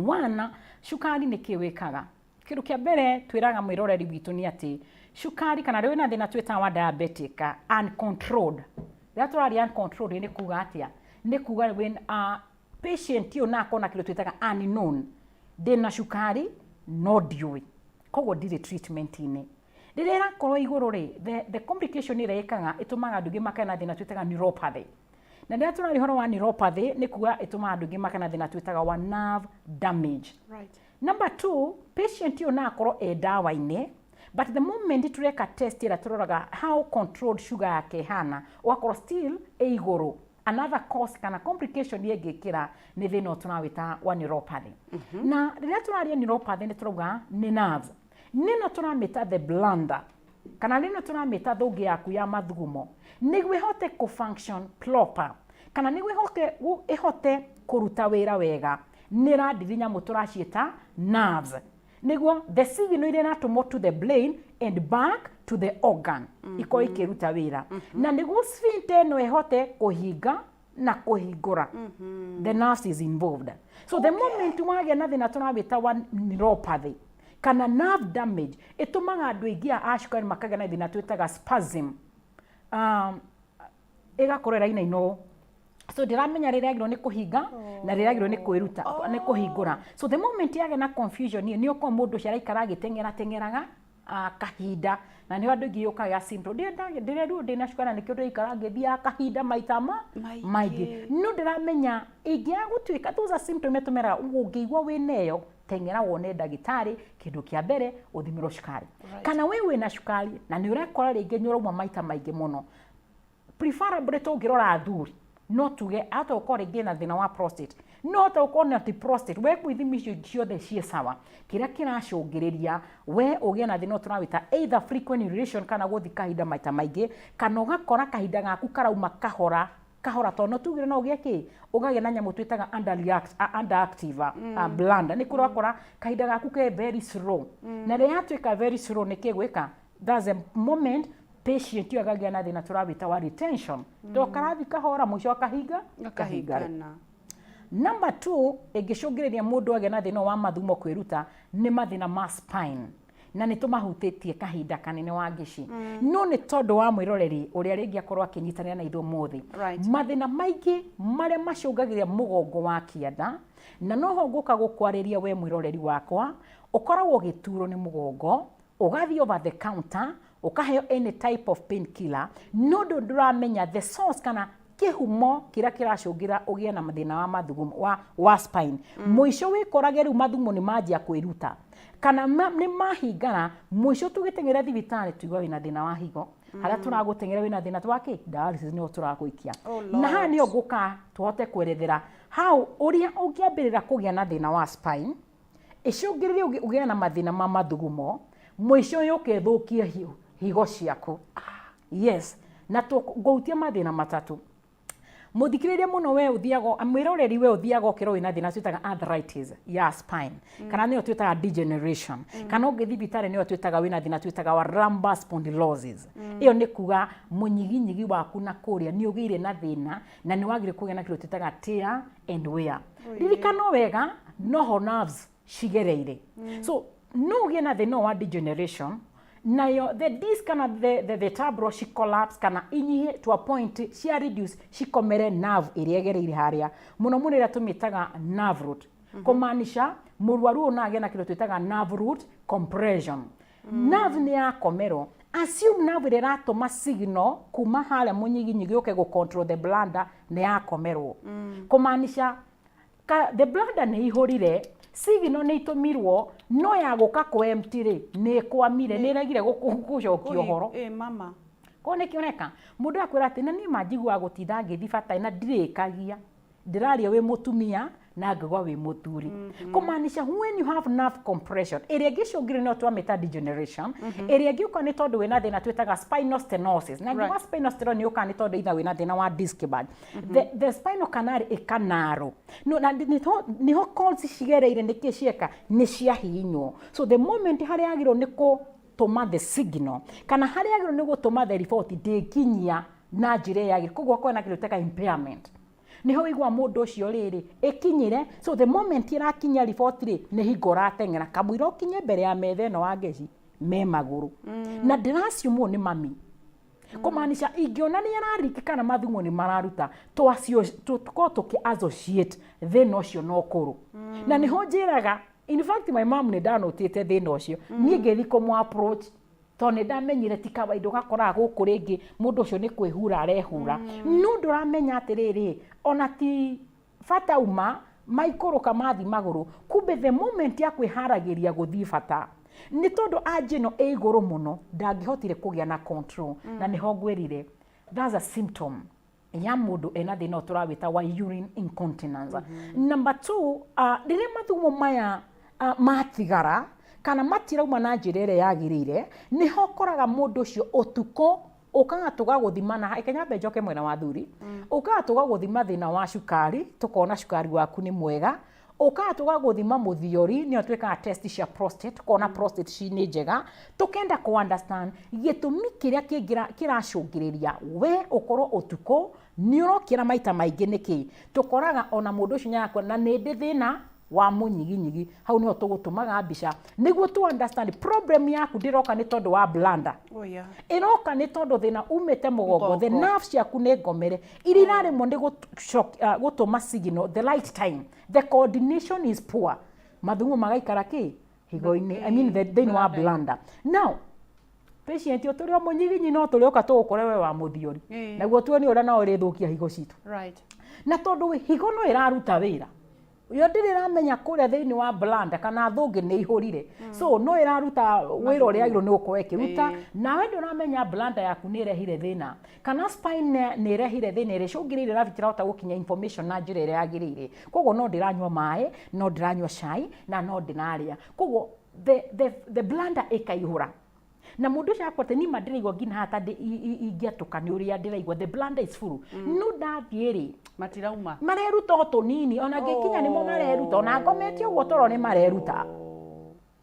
One, cukari nĩ kĩ wĩkaga? Kĩndũ kĩa mbere twĩraga mwĩroreri witũ nĩ atĩ cukari kana rĩu wĩna thĩna twĩtaga wa diabetic uncontrolled. Rĩrĩa tũraria uncontrolled nĩ kuga atĩa? Nĩ kuga when patient ũyũ no akorwo na kĩndũ twĩtaga unknown, ndĩna cukari no ndiũĩ, koguo ndirĩ treatment-inĩ. Rĩrĩa ĩrakorwo igũrũ rĩ, the complication ĩrĩa ĩkaga ĩtũmaga andũ aingĩ makagĩa na thĩna twĩtaga neuropathy. Na rĩrĩa tũraria ũhoro wa neuropathy nĩ kuga ĩtũmaga andũ aingĩ makagĩa na thĩna twĩtaga wa nerve damage. Number two, patient ũyũ no akorwo e ndawa-inĩ, but the moment tũreka test ĩrĩa tũroraga how controlled sugar yake ĩhana, ũgakorwo still ĩ igũrũ. Another cause kana complication ĩngĩkĩra nĩ thĩna ũyũ tũrawĩta wa neuropathy. Na rĩrĩa tũraria neuropathy nĩ tũrauga nĩ nerves. Nĩno tũramĩta the blunder, kana nĩno tũramĩta thũngĩ yaku ya mathugumo, nĩguo ĩhote kũ function proper, kana nĩguo ĩhote kũruta wĩra wega, nĩ ĩrandiri nyamũ tũraciĩta nerves, nĩguo the signal iria ĩratũmwo to the brain and back to the organ ikorwo ikĩruta wĩra, na nĩguo sphincter ĩno ĩhote kũhinga na kũhingũra, the nerves is involved. So the moment wagĩa na thĩna tũrawĩta wa neuropathy kana nerve damage, ĩtũmaga andũ aingĩ a cukari makagĩa na thĩna twĩtaga spasm, ĩgakorwo ĩrainaina ũũ, so ndĩramenya rĩrĩa yagĩrĩirwo nĩ kũhinga na rĩrĩa yagĩrĩirwo nĩ kwĩruta nĩ kũhingũra. So the moment yagĩa na confusion, nĩ ũkorwo mũndũ ũcio araikara agĩteng'era teng'eraga. Kahinda na nĩho andũ aingĩ yũkaga ya symptom, ndĩrerwo ndĩna cukari na nĩkĩo ndĩraikara ngĩthiaga kahinda maita ma Maingĩ. Maingĩ, no ndĩramenya ĩngĩaga gũtuĩka those are symptom iria tũmeraga ũngĩigua wĩna ĩyo, teng'era wone ndagĩtarĩ. Kĩndũ kĩa mbere, ũthimĩrwo cukari. Kana we wĩna cukari na nĩ ũrekora rĩngĩ nĩ ũrauma maita maingĩ mũno, preferably tũngĩrora athuri no tuge ahota gũkorwo rĩngĩ na thĩna wa prostate, no hota gũkorwo na ti prostate. We ithimi icio ciothe ciĩ sawa, kĩrĩa kĩracũngĩrĩria we ũgĩe na thĩna ũyũ tũrawĩta either frequent urination kana gũthi kahinda maita maingĩ, kana ũgakora kahinda gaku karauma kahora kahora, tondũ no tugire no ũgĩe kĩ ũkagĩa na nyamũ twĩtaga underactive bladder. Nĩ kũrĩa ũgakora kahinda gaku ke very slow, na rĩrĩa yatuĩka very slow, nĩ kĩ gwĩka? That's a moment patient ĩyo agagĩa na thĩna tũrawĩta wa retention, to karathi kahora, mũico kahinga kahinga. Gakahingana. Number two ĩngĩcũngĩrĩria mũndũ agĩe na thĩna wa mathumo kwĩruta nĩ mathĩna ma spine, na nĩ tũmahutĩtie kahinda kanene wa ngĩci, no nĩ tondũ wa mwĩroreri ũrĩa rĩngĩ akorwo akĩnyitanĩra na ithuĩ ũmũthĩ. Mathĩna maingĩ marĩa macũngagĩrĩria mũgongo wa kĩanda, na noho ngũka gũkwarĩria we mwĩroreri wakwa, ũkoragwo ũgĩturwo nĩ mũgongo, ũgathiĩ over the counter, ũkaheo any type of painkiller, no ndũ ndũramenya the source kana kĩhumo kĩrĩa kĩracũngĩra ũgĩe na mathĩna wa mathugumo wa spine. Mũico wĩkorage rĩu mathugumo nĩ manjia kwĩruta kana nĩ mahingana. Mũico tũgĩteng'era thibitarĩ, tũigua wĩna thĩna wa higo, harĩa tũragũteng'era wĩna thĩna wa kĩ dialysis, nĩho tũragũikia. Oh, Na haha Lord. nĩho ngũka tũhote kwerethera how ũrĩa ũngĩambĩrĩra kũgĩa na thĩna wa spine, ĩcũngĩrĩrie ũgĩe na mathĩna ma mathugumo, mũico yũke ĩthũkie higo ciaku. Yes, na ngũhutia mathĩna matatũ. Mũthikĩrĩria mũno, we ũthiaga, mwĩroreri, we ũthiaga ũkerwo wĩna thĩna twĩtaga arthritis ya spine, kana nĩyo twĩtaga degeneration, kana ũngĩ thibitarĩ nĩyo twĩtaga wĩna thĩna twĩtaga wa lumbar spondylosis. Ĩyo nĩ kuga mũnyiginyigi waku na kũrĩa nĩ ũgĩire na thĩna na nĩ wagĩrĩire kũgĩa na kĩndũ twĩtaga tear and wear. Ririkana wega, noho nerves cigereire. So no ũgĩe na thĩna wa degeneration, nayo the disc kana the vertebral ci collapse kana inyihe to a point cia reduce, cikomere nerve ĩrĩa ĩgereire harĩa mũno mũno, ĩrĩa tũmĩtaga nerve root. Kũmaanisha mũrwaru ũyũ no agĩe na kĩndũ twĩtaga nerve root compression. Nerve nĩ yakomerwo. Assume nerve ĩrĩa ĩratũma signal kuma harĩa mũnyiginyigi ũke gũ control the bladder nĩ yakomerwo. Kũmaanisha the bladder nĩ ihũrire, signal nĩ itũmirwo, no ya gũka kũ empty rĩ, nĩ ĩkwamire, nĩ ĩregire gũcokia ũhoro. Ĩ mama. Ko nĩkĩ ũreka mũndũ akwĩra atĩ na niĩ ma njiguaga gũtinda ngĩthi bata na ndirĩkagia, ndĩraria wĩ mũtumia na ngĩgwa wĩ mũthuri. Kũmaanisha when you have nerve compression ĩrĩa ĩngĩcũngĩrĩria no twamĩta degeneration, ĩrĩa ĩngĩũka nĩ tondũ wĩna thĩna twĩtaga spinal stenosis, na ngiuga spinal stenosis nĩ yũkaga nĩ tondũ either wĩna thĩna wa disc bulge, the spinal canal ĩkanarũ, no, na nĩho cords cigereire, nĩkĩ cieka nĩ ciahihinywo. So the moment harĩa yagĩrĩirwo nĩ gũtũma the signal kana harĩa yagĩrĩirwo nĩ gũtũma the report ndĩnginyia na njĩra ĩrĩa yagĩrĩire, koguo kwĩna kĩndũ twĩtaga impairment. Niho wĩigua mũndũ ũcio rĩrĩ ĩkinyire. So the moment ĩrakinyia riboti rĩ, nĩ hingo ũrateng'era kamũira ũkinye mbere ya metha ĩno wa ngeci me magũrũ, na ndĩraciumwo nĩ mami. Kũmaanisha ingĩona nĩ arariki kana mathumo nĩ mararuta, tũkorwo tũkĩ associate thĩna ũcio na ũkũrũ. Na nĩho njĩraga, in fact my mom nĩ ndanotĩte thĩna ũcio, niĩ ngĩthiĩ kũmũ approach tondũ nĩ ndamenyire ti kawaida. Ũgakoraga gũkũ rĩngĩ mũndũ ũcio nĩ kwĩhura arehura, no ndũramenya atĩrĩrĩ, ona ti bata uma maikũrũka mathi magũrũ. Kumbe the moment ya kwĩharagĩria gũthiĩ bata, nĩ tondũ anja ĩno ĩ igũrũ mũno, ndangĩhotire kũgĩa na control. Na nĩho ngwĩrire that's a symptom ya mũndũ ena thĩna ũyũ tũrawĩta wa urine incontinence. Number two, rĩrĩa mathugumo maya matigara kana matirauma na njĩra ĩrĩa yagĩrĩire, nĩho ũkoraga mũndũ ũcio ũtukũ ũkaga tũgagũthima. Na reke nyambe njoke mwena wa thuri. Ũkaga tũgagũthima thĩna wa cukari, tũkona cukari waku nĩ mwega. Ũkaga tũgagũthima mũthiori, nĩyo twĩkaga test cia prostate, tukona prostate ci nĩ njega. Tũkenda kũ understand gĩtũmi kĩrĩa kĩracũngĩrĩria we ũkorwo ũtukũ nĩ ũrokĩra maita maingĩ nĩkĩ. Tũkoraga ona mũndũ ũcio nĩarakwĩra na nĩ ndĩ thĩna wa mũnyiginyigi. Hau nĩho tũgũtũmaga mbica nĩguo tu understand problem yaku ndĩroka nĩ tondũ wa bladder. Ĩroka nĩ tondũ thĩna umĩte mũgongo, the Mũgongo. nerves ciaku nĩ ngomere, iria iraremwo nĩ gũtũma signal the right time. The coordination is poor, mathugumo magaikara kĩ Higo-inĩ, I mean, thĩinĩ wa bladder. Now patient o tũrĩ o mũnyiginyi no tũrĩũka tũgũkore we wa mũthiori. Naguo tuone ũrĩa no ũrĩthũkia higo citũ. Na tondũ higo no ĩraruta wĩra, yo ndĩrĩ ĩramenya kũrĩa thĩinĩ wa bladder kana thũngĩ nĩ ihũrire. So no ĩraruta wĩra ũrĩa yagĩrĩirwo nĩ gũkorwo ĩkĩruta, nawe ndũramenya bladder yaku nĩ ĩrehire thĩna kana spine nĩ ĩrehire thĩna ĩrĩa ĩcũngĩrĩirie nerve itirahota gũkinya information na njĩra ĩrĩa yagĩrĩire. Koguo no ndĩranyua maĩ, no ndĩranyua cai, na no ndĩrarĩa, koguo the bladder ĩkaihũra na mũndũ ũcio akwate nima ndĩraigua nginya haha ta ingĩatũka nĩ ũrĩa ndĩraigua. The bladder is full, no ndathiĩ rĩ, Matirauma. Mareruta o tũnini, ona ngĩkinya nĩmo mareruta, ona ngomete ũguo toro nĩ mareruta.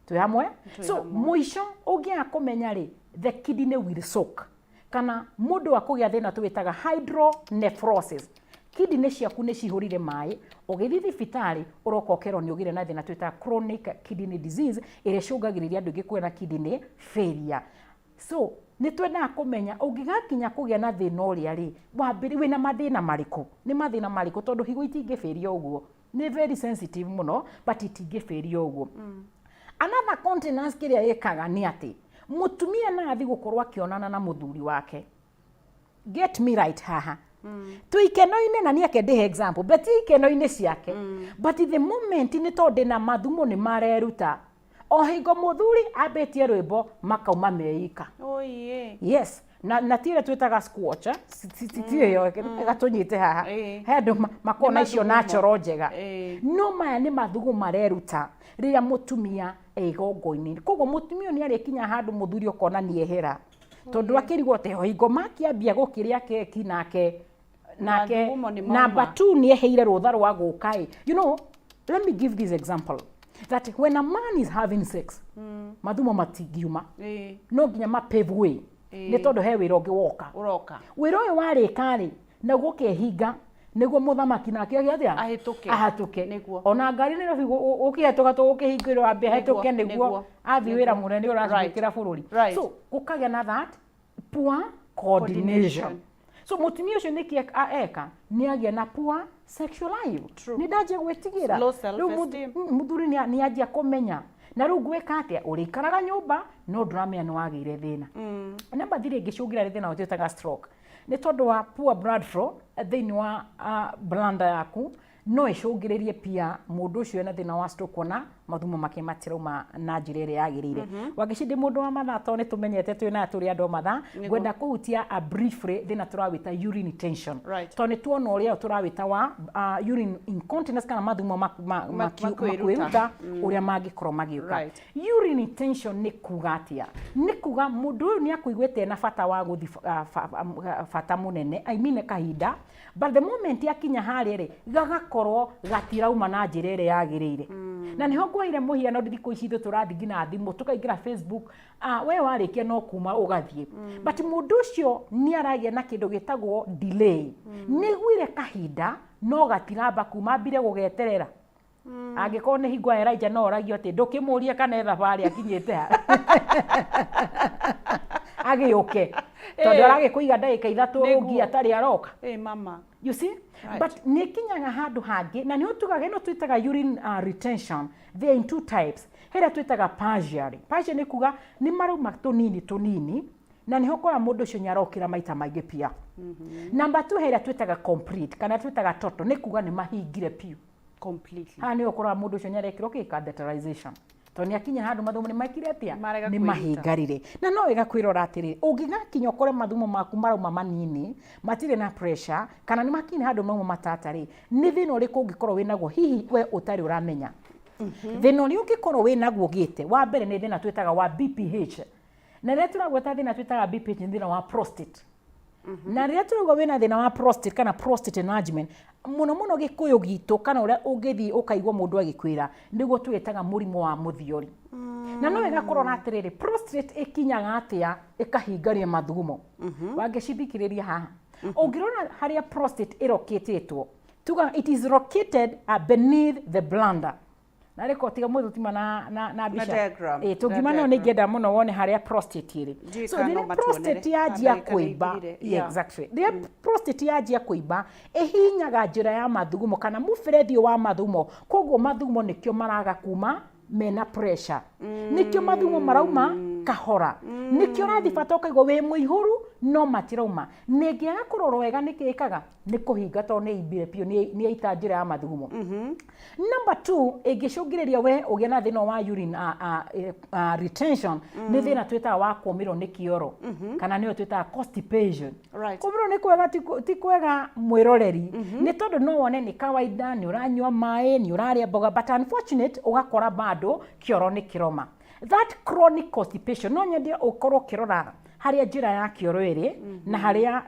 Twĩ hamwe? So mũico ũngĩaga kũmenya rĩ, the kidney will soak kana mũndũ wa kũgĩa thĩna tũwĩtaga hydronephrosis. Kidney ciaku nĩ cihũrire maĩ, ũgĩthiĩ thibitarĩ ũroka ũkerwo nĩ ũgĩre na thĩna twĩtaga chronic kidney disease, ĩrĩa ĩcũngagĩrĩria andũ aingĩ kũgĩa na kidney failure. So nĩ twendaga kũmenya ũngĩgakinya kũgĩa na thĩna ũrĩa rĩ, wambĩrĩ wĩna mathĩna marĩkũ, nĩ mathĩna marĩkũ, tondũ higo itingĩbĩria ũguo, nĩ very sensitive mũno, but itingĩbĩria ũguo. Another continence kĩrĩa ĩkaga nĩ atĩ mũtumia no athiĩ gũkorwo akĩonana na mũthuri wake. Get me right haha, twĩ ikeno-inĩ, na niĩ ake ndĩhe example, but ikeno-inĩ ciake, but the moment nĩ tondũ ndĩna mathumo nĩ mareruta, o hingo mũthuri ambĩtie rwĩmbo makauma meika. Oye. Yes, na ti ĩrĩa twĩtaga squash, eh? Ti ĩyo gatũnyite haha. He andũ makoragwo na icio Nĩ mathugumo. Natural njega. No maya nĩ mathugu mareruta rĩrĩa mũtumia e igongo-inĩ. Koguo mũtumia ũyũ nĩ arĩkinya handũ mũthuri ũkona nĩ ehera, tondũ akĩrigwo atĩ o hingo makĩambia gũkĩrĩa keki nake Mathugumo nĩ mauma. Number two, nĩ eheire rũtha rwa gũka ĩ. Let me give this example that when a man is having sex, mathumo matingiuma. No nginya ma pave way, nĩ tondũ he wĩra ũngĩ woka. Ũroka. Wĩra ũyũ warĩka rĩ, naguo ũkehinga nĩguo mũthamaki nake agĩ atĩa? Ahĩtũke. Ahatũke. Ona ngari Nairobi ũkĩhetũka tũgũkĩhingĩrwo ambe ahĩtũke nĩguo athiĩ wĩra mũnene ũracukĩra bũrũri. So gũkagĩa na that poor coordination. So mũtumia ũcio nĩkĩ eka? Nĩ agĩa na poor sexual life. Nĩ ndanjia gwĩtigĩra. Low Rĩu self-esteem. Mũthuri nĩ anjia kũmenya na rĩu ngwĩka atĩa, ũrĩikaraga nyũmba no ndũramenya nĩ wagĩire thĩna. Namba thiri ĩngĩcũngĩra thĩna ũyũ twĩtaga stroke nĩ tondũ wa poor blood flow thĩinĩ wa bladder yaku, no ĩcũngĩrĩrie pia mũndũ ũcio ena thĩna wa stroke kuona mathumo make matirauma na njĩra ĩrĩa yagĩrĩire. Wangeci, ndĩ mũndũ wa mathaa tondũ nĩ tũmenyete twĩ na tũrĩ andũ a mathaa. Ngwenda kũhutia a briefly thĩna tũrawĩta urine retention, tondũ nĩ tuona ũrĩa ũyũ tũrawĩta wa urine incontinence kana mathumo makwĩruta. Makwĩruta ũrĩa mangĩkorwo magĩũka. Urine retention nĩ kuga atĩa? Nĩ kuga mũndũ ũyũ nĩ akũiguĩte na bata wa gũthi bata mũnene, I mean kahinda, but the moment akinya harĩa rĩ, gagakorwo gatirauma na njĩra ĩrĩa yagĩrĩire. Na nĩho ngũheire mũhiano, thikũ ici ithuĩ tũrathiĩ nginya thimũ, tũkaingĩra Facebook, we warĩkia no kuma ũgathiĩ, but mũndũ ũcio nĩ aragĩa na kĩndũ gĩtagwo delay. Nĩ guire kahinda no gatiramba kuma, ambire gũgeterera. Angĩkorwo nĩ hingo ya Elijah, no oragio atĩ ndũkĩmũrie kana e thabarĩ akinyĩte ha agĩũke, tondũ aragĩkũiga ndagĩka 3 ũngi atarĩ aroka. Mama. You see? Right. But nĩ kinyaga handũ hangĩ na nĩho tugaga ĩno twĩtaga urine retention. They are in two types. Hĩrĩa twĩtaga partially. Partially nĩ kuga nĩ marauma tũnini tũnini, na nĩho ũkoraga mũndũ ũcio nĩ arokĩra maita maingĩ pia. Number two, hĩrĩa twĩtaga complete kana twĩtaga total, nĩ kuga nĩ mahingire piũ. Completely. Haha nĩho ũkoraga mũndũ ũcio nĩ arekĩrwo kĩ catheterization, tondũ nĩ akinya handũ mathumo nĩ mekire atĩa? Marega Nĩ kwĩruta. Mahingarire. Na no wega kwĩrora atĩrĩrĩ, ũngĩgakinya ũkore mathumo maku marauma manini, matirĩ na pressure, kana nĩ makinya handũ mauma matata rĩ, nĩ thĩna ũrĩkũ ũngĩkorwo wĩnaguo hihi we ũtarĩ ũramenya? Thĩna ũrĩa ũngĩkorwo wĩnaguo gĩte wa mbere nĩ thĩna twĩtaga wa BPH. Na rĩrĩa tũragweta thĩna twĩtaga BPH, nĩ thĩna wa prostate. Na rĩrĩa tũrauga wĩna thĩna wa prostate kana prostate enlargement, mũno mũno gĩkũyũ gitũ kana ũrĩa ũngĩthiĩ ũkaigua mũndũ agĩkwĩra, nĩguo twĩtaga mũrimũ wa mũthiori. Na no wega kũrora atĩrĩrĩ, prostate ĩkinyaga atĩa ĩkahingaria mathugumo? Wangĩcithikĩrĩria haha, ũngĩrora harĩa prostate ĩrokĩtĩtwo, tuga it is located beneath the bladder. Na rĩko tiga mũthũ tima na mbica. Diagram. Ĩ tũngiuma Na no diagram. nĩ ingĩenda mũno wone harĩa prostate ĩrĩ. Ndiũĩ So kana no rĩrĩa matuonere. prostate yanjia Ndagĩka nĩ kũimba ithirire. Yeah, exactly, rĩrĩa prostate yanjia kũimba, ĩhinyaga njĩra ya mathugumo kana mũberethi wa mathugumo, koguo mathugumo nĩkĩo maraga kuma. Mena pressure, nĩkĩo mathumo marauma kahora, nĩkĩo ũrathiĩ bata ũkaigua wĩ mũihũru no matirauma. Nĩngĩaga kũrorwo wega, nĩkĩ ĩkaga nĩ kũhinga, tondũ nĩ imbire biũ, nĩ yaita njĩra ya mathugumo. Number two ĩngĩcũngĩrĩria we ũgĩe na thĩna wa urine retention nĩ thĩna twĩtaga wa kũmĩrwo nĩ kĩoro, kana nĩyo twĩtaga constipation. Kũmĩrwo nĩ kwega ti kwega, mwĩroreri, nĩ tondũ no wone nĩ kawaida, nĩ ũranyua maĩ, nĩ ũrarĩa mboga, but unfortunate ũgakora bado kĩoro nĩ kĩroma. That chronic constipation, no nyende ũkorwo ũkĩrora harĩa njĩra ya kĩoro ĩrĩ na harĩa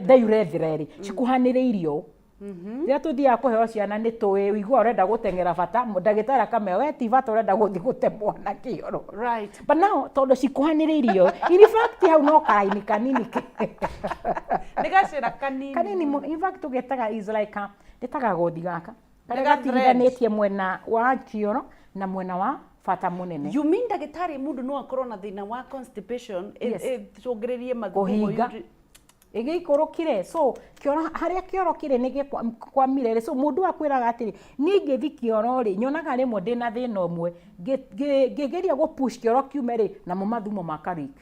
the urethra ĩrĩ cikuhanĩrĩirie ũũ. Rĩrĩa tũthiaga kũheo ciana, nĩ tũĩ ũigua ũrenda gũteng'era bata, ndagĩtarĩ akamenya we ti bata, ũrenda gũthiĩ gũte mwana kĩoro. But now tondũ cikuhanĩrĩirie, in fact hau no karaini kanini. Nĩ gacĩra kanini. Kanini mũno. In fact tũgetaga is like a nĩ ta gagothi gaka karĩa Nĩ ga thread. gatigithanĩtie mwena wa kĩoro na mwena wa bata mũnene. You mean, ndagĩtarĩ, mũndũ no akorwo na thĩna wa constipation ĩcũngĩrĩrie mathugumo? Kũhinga. Ĩgĩikũrũkire, so kĩoro harĩa kĩoro kĩrĩ nĩ gĩkwamire rĩ. So mũndũ akwĩraga atĩrĩ, niĩ ngĩthi kĩoro rĩ, nyonaga rĩmwe ndĩna thĩna ũmwe, ngĩgeria gũ push kĩoro kiume rĩ, namo mathumo makarik,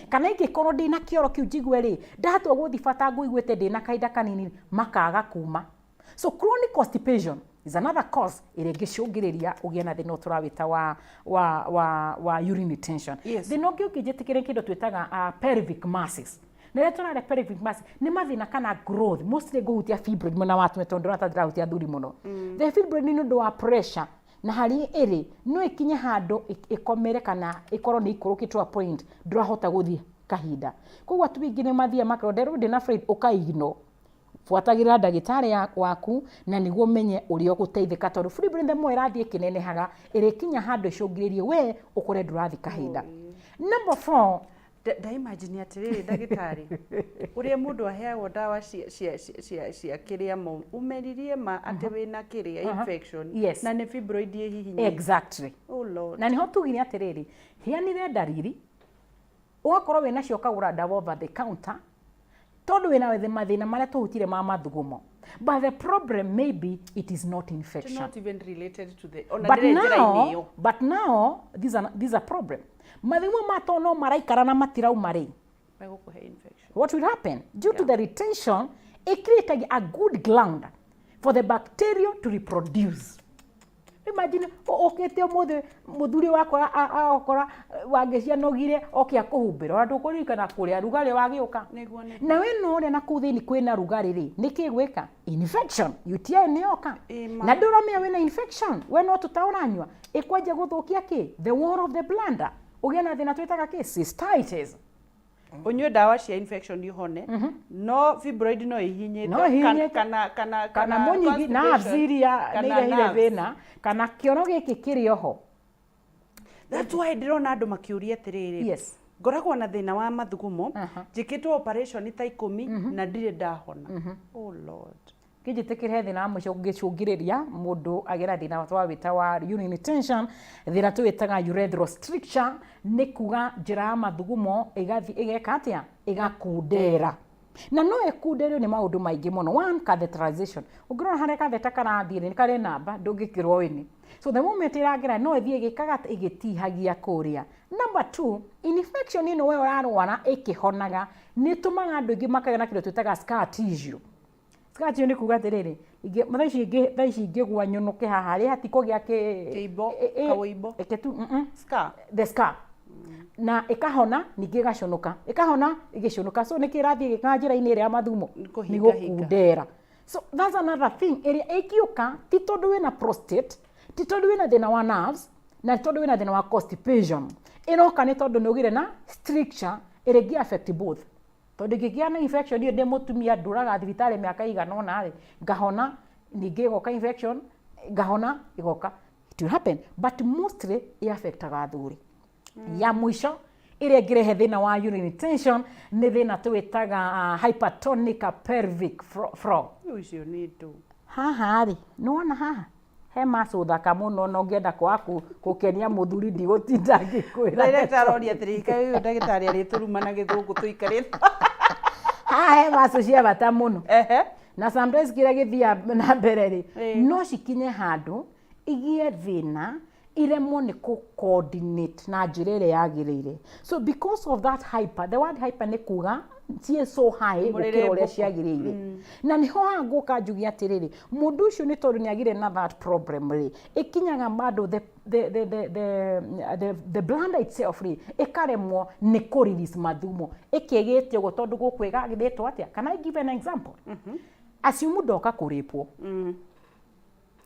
kana ingĩkorwo ndĩna kĩoro kĩu njigue rĩ, ndatua gũthi bata ngũiguĩte ndĩna kahinda kanini, makaga kuma. So chronic constipation is another cause ĩrĩa ĩngĩcũngĩrĩria ũgĩe na thĩna ũyũ tũrawĩta wa urine retention. Thĩna ũngĩ ũngĩnjĩtĩkĩria, kĩndũ twĩtaga pelvic masses. Na rĩrĩa tũraria pelvic masses, nĩ mathĩna kana growth, mostly ngũhutia fibroid mwena wa atumia, tondũ ndĩrona ta ndĩrahutia athuri mũno. The fibroid nĩ ũndũ wa pressure na harĩa ĩrĩ no ĩkinye handũ ĩkomere kana ĩkorwo nĩ ikũrũkĩte to a point ndũrahota gũthiĩ kahinda. Koguo atumia aingĩ nĩ mathiaga makerwo nderwo ndĩna fibroid, ũka ignore. Buatagĩrĩra ndagĩtarĩ waku na nĩguo ũmenye ũrĩa ũgũteithĩka, tondũ fibroid the more ĩrathiĩ ĩkĩnenehaga, ĩrĩkinya handũ ĩcũngĩrĩrie we ũkore ndũrathiĩ kahinda. Number four. Ndaimagine atĩrĩrĩ, ndagĩtarĩ, ũrĩa mũndũ aheagwo ndawa cia kĩrĩa mo umeririe ma atĩ wĩna kĩrĩa infection na nĩ fibroid ĩhihinyĩte. Oh Lord. Na nĩho tugire atĩrĩrĩ, hianire ndariri ũgakorwo wĩna cio, ũkagũra ndawa over the counter tondũ wĩna mathĩna marĩa tũhutire ma mathugumo, but the problem maybe it is not It's infection. Not even related to the ona But ndĩrĩ njĩra-inĩ now, ĩyo. But now these are problem. Mathugumo ma no maraikara na matirauma rĩ, Megũkũhe infection. What will happen due to the retention, it creates a good ground for the bacteria to reproduce. Imagine ũkĩte ũmũthĩ, mũthuri wakwa agokora wangĩcianogire oke akũhumbĩra, ona ndũkũririkana kũrĩa rugarĩ wagĩũka. Nĩguo. Na we no ũrĩa na kũu thĩinĩ kwĩna rugarĩ rĩ, nĩkĩ gwĩka infection, UTI nĩ yoka. Ĩma. Na ndũramenya wĩna infection, we no tũta ũranyua, ĩkwanjia gũthũkia kĩ the wall of the bladder, ũgĩe na thĩna twĩtaga kĩ cystitis. Ũnyue ndawa cia infection ũhone, no fibroid no ĩhihinyĩte. No ĩhihinyĩte. Kana kana mũnyigi nerves constipation, iria nĩ kana irehire nerves. thĩna kana kĩoro gĩkĩ kĩrĩ oho. That's why ndĩrona andũ makĩũria atĩrĩrĩ, ngoragwo na thĩna wa mathugumo, njĩkĩtwo operation ta 10 na ndirĩ ndahona. Oh Lord. Kĩnjĩtĩkĩre, thĩna wa mũico ũngĩcũngĩrĩria mũndũ agĩra thĩna twawĩta wa urine retention, thĩna tũwĩtaga urethral stricture, nĩ kuga njĩra ya mathugumo ĩgathiĩ ĩgeka atĩa, ĩgakundera. Na no ĩkunderio nĩ maũndũ maingĩ mũno. One, catheterization. Ũngĩrora harĩa catheter karathiĩ nĩ karĩ namba ndũngĩkĩrwo ĩnĩ, so the moment ĩrangĩra no ĩthiĩ ĩgĩkaga atĩ ĩgĩtihagia kũrĩa. Number two, infection ĩno we ũrarwara ĩkĩhonaga nĩ ĩtũmaga andũ aingĩ makagĩa na kĩndũ twĩtaga scar tissue. Scar tissue nĩ kuga atĩrĩrĩ, thaa ici ingĩgwa nyũnũke haha rĩ, hatikũgĩa kĩ Kĩimbo, kawũimbo. Ĩke tu, Scar. The scar, na ĩkahona, ningĩ ĩgaconoka, ĩkahona, ĩgĩconoka. So nĩkĩ ĩrathiĩ ĩgĩkaga njĩra-inĩ ĩrĩa ya mathumo? Nĩ nĩ kũhingahinga. Gũkundera. So that's another thing ĩrĩa ĩngĩũka, ti tondũ wĩna prostate, ti tondũ wĩna thĩna wa nerves, na ti tondũ wĩna thĩna wa constipation. Ĩroka nĩ tondũ nĩ ũgĩre na stricture ĩrĩa ĩngĩ affect both, tondũ ingĩgĩa na infection iyo ndĩ mũtumia, ndũraga thibitarĩ mĩaka ĩigana ũna rĩ, ngahona, ningĩ ĩgoka infection, ngahona, ĩgoka. It will happen, but mostly ĩ-affectaga athuri. Ya mũico ĩrĩa ĩngĩrehe thĩna wa urine retention nĩ thĩna tũwĩtaga hypertonic pelvic floor. Ũcio nĩ ndũ? Haha rĩ, nĩwona haha he muscle thaka mũno, na ũngĩenda kwaga gũkenia mũthuri, ndigũtinda ngĩkwĩra. Director aroria atĩrĩrĩ, kaĩ ũyũ ndagĩtarĩ arĩtũruma na gĩthũngũ tũikarĩte? Haha he muscle cia bata mũno. Na sometimes kĩrĩa gĩthiaga na mbere rĩ, no cikinye handũ Igĩe thĩna, iremwo nĩ kũ coordinate na njĩra ĩrĩa yagĩrĩire. So because of that hyper, the word hyper nĩ kuga ciĩ so high gũkĩra ũrĩa ciagĩrĩire. Na nĩho haha ngũka njuge atĩrĩrĩ, mũndũ ũcio nĩ tondũ nĩ agire na that problem rĩ, ĩkinyaga bado the bladder itself rĩ, ĩkaremwo nĩ kũ release mathumo. Ĩkĩgĩte ũguo tondũ gũkũ ĩgagĩthĩtwo atĩa? Can I give an example? Assume ndoka kũrĩpwo.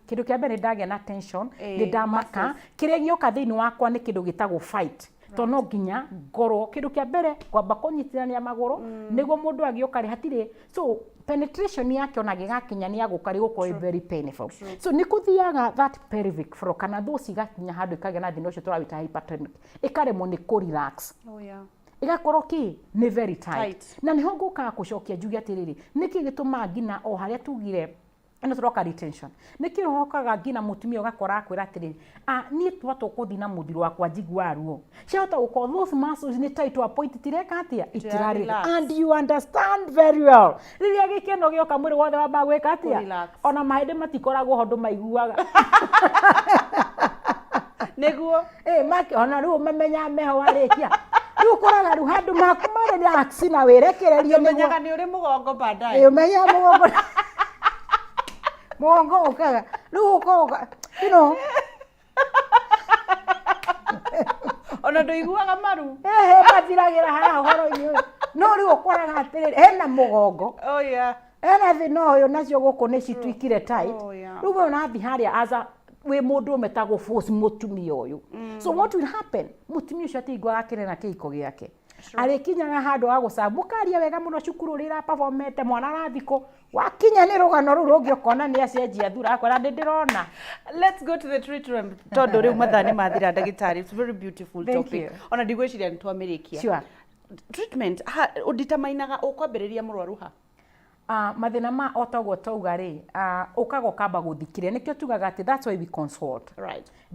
Kĩndũ kĩa mbere, ndagĩa na tension, nĩ ndamaka. Kĩrĩa gĩoka thĩinĩ wakwa nĩ kĩndũ gĩtagwo fight, tondũ no nginya ngorwo kĩndũ kĩa mbere kwamba kũnyitithania magũrũ nĩguo mũndũ agĩũka rĩ, hatirĩ. So penetration yake ona gĩgakinya nĩ agũka rĩ, gũkorwo ĩ very painful. So nĩ kũthiaga that pelvic floor kana those igakinya handũ ikagĩa na thĩna ũcio tũrawĩta hypertonic, ĩkaremwo nĩ kũ relax, ĩgakorwo kĩ nĩ very tight. Tight. Na nĩho ngũkaga gũcokia njuge atĩrĩrĩ, nĩkĩ gĩtũmaga nginya o harĩa tugire ĩno tũroka retention, nĩkĩ ũhokaga nginya mũtumia ũgakora akwĩra atĩrĩrĩ, "Ah, niĩ twa tũkũthiĩ na mũthiro wakwa njiguaga ruo." Ciahota gũkorwo those muscles nĩ tight to a point itireka atĩa, itirarĩ. Relax. And you understand very well, rĩrĩa gĩkeno gĩoka, mwĩrĩ wothe wambaga gwĩka atĩa? Kũrelax. Ona mahĩndĩ matikoragwo ho, ndũmaiguaga. Nĩguo. Ĩ make ona rĩu ũmamenyaga meho warĩkia, rĩu ũkoraga rĩu handũ maku marelax na wĩrekererie nĩguo. Ũmenyaga nĩ ũrĩ mũgongo baadaye. Ĩ, ũmenyaga mũgongo, mũgongo ũkaga rĩu ũkoga Ona ndũiguaga maru. Ehe, mathiragĩra haha ũhoro-inĩ ũyũ, no rĩu ũkoraga atĩrĩrĩ, hena mũgongo, hena thĩna ũyũ, nacio gũkũ nĩ cituĩkire tight. Rĩu we ũrathiĩ harĩa as a wĩ mũndũ ũme ta gũ-force mũtumia ũyũ. So what will happen, mũtumia ũcio atingwaga akĩrĩ na kĩhiko gĩake, arĩkinyaga handũ ha gũca mũkaria wega mũno cukuru ũrĩa ĩraperformete, mwana arathikũ wakinya nĩ rũgano rũu rũngĩ, ũkona nĩ acenjia thura, akwĩra ndĩ ndĩrona. Let's go to the treatment, tondũ rĩu mathaa nĩ mathira, ndagĩtarĩ. It's very beautiful Thank topic. you. Ona ndigwĩciria nĩ twamĩrĩkia. Treatment ha ũnditamainaga ũkwambĩrĩria mũrwaru ha? Mathĩna ma o toguo twauga rĩ, ũkaga ũkamba gũthikĩrĩria, nĩkĩo tugaga atĩ that's why we consult.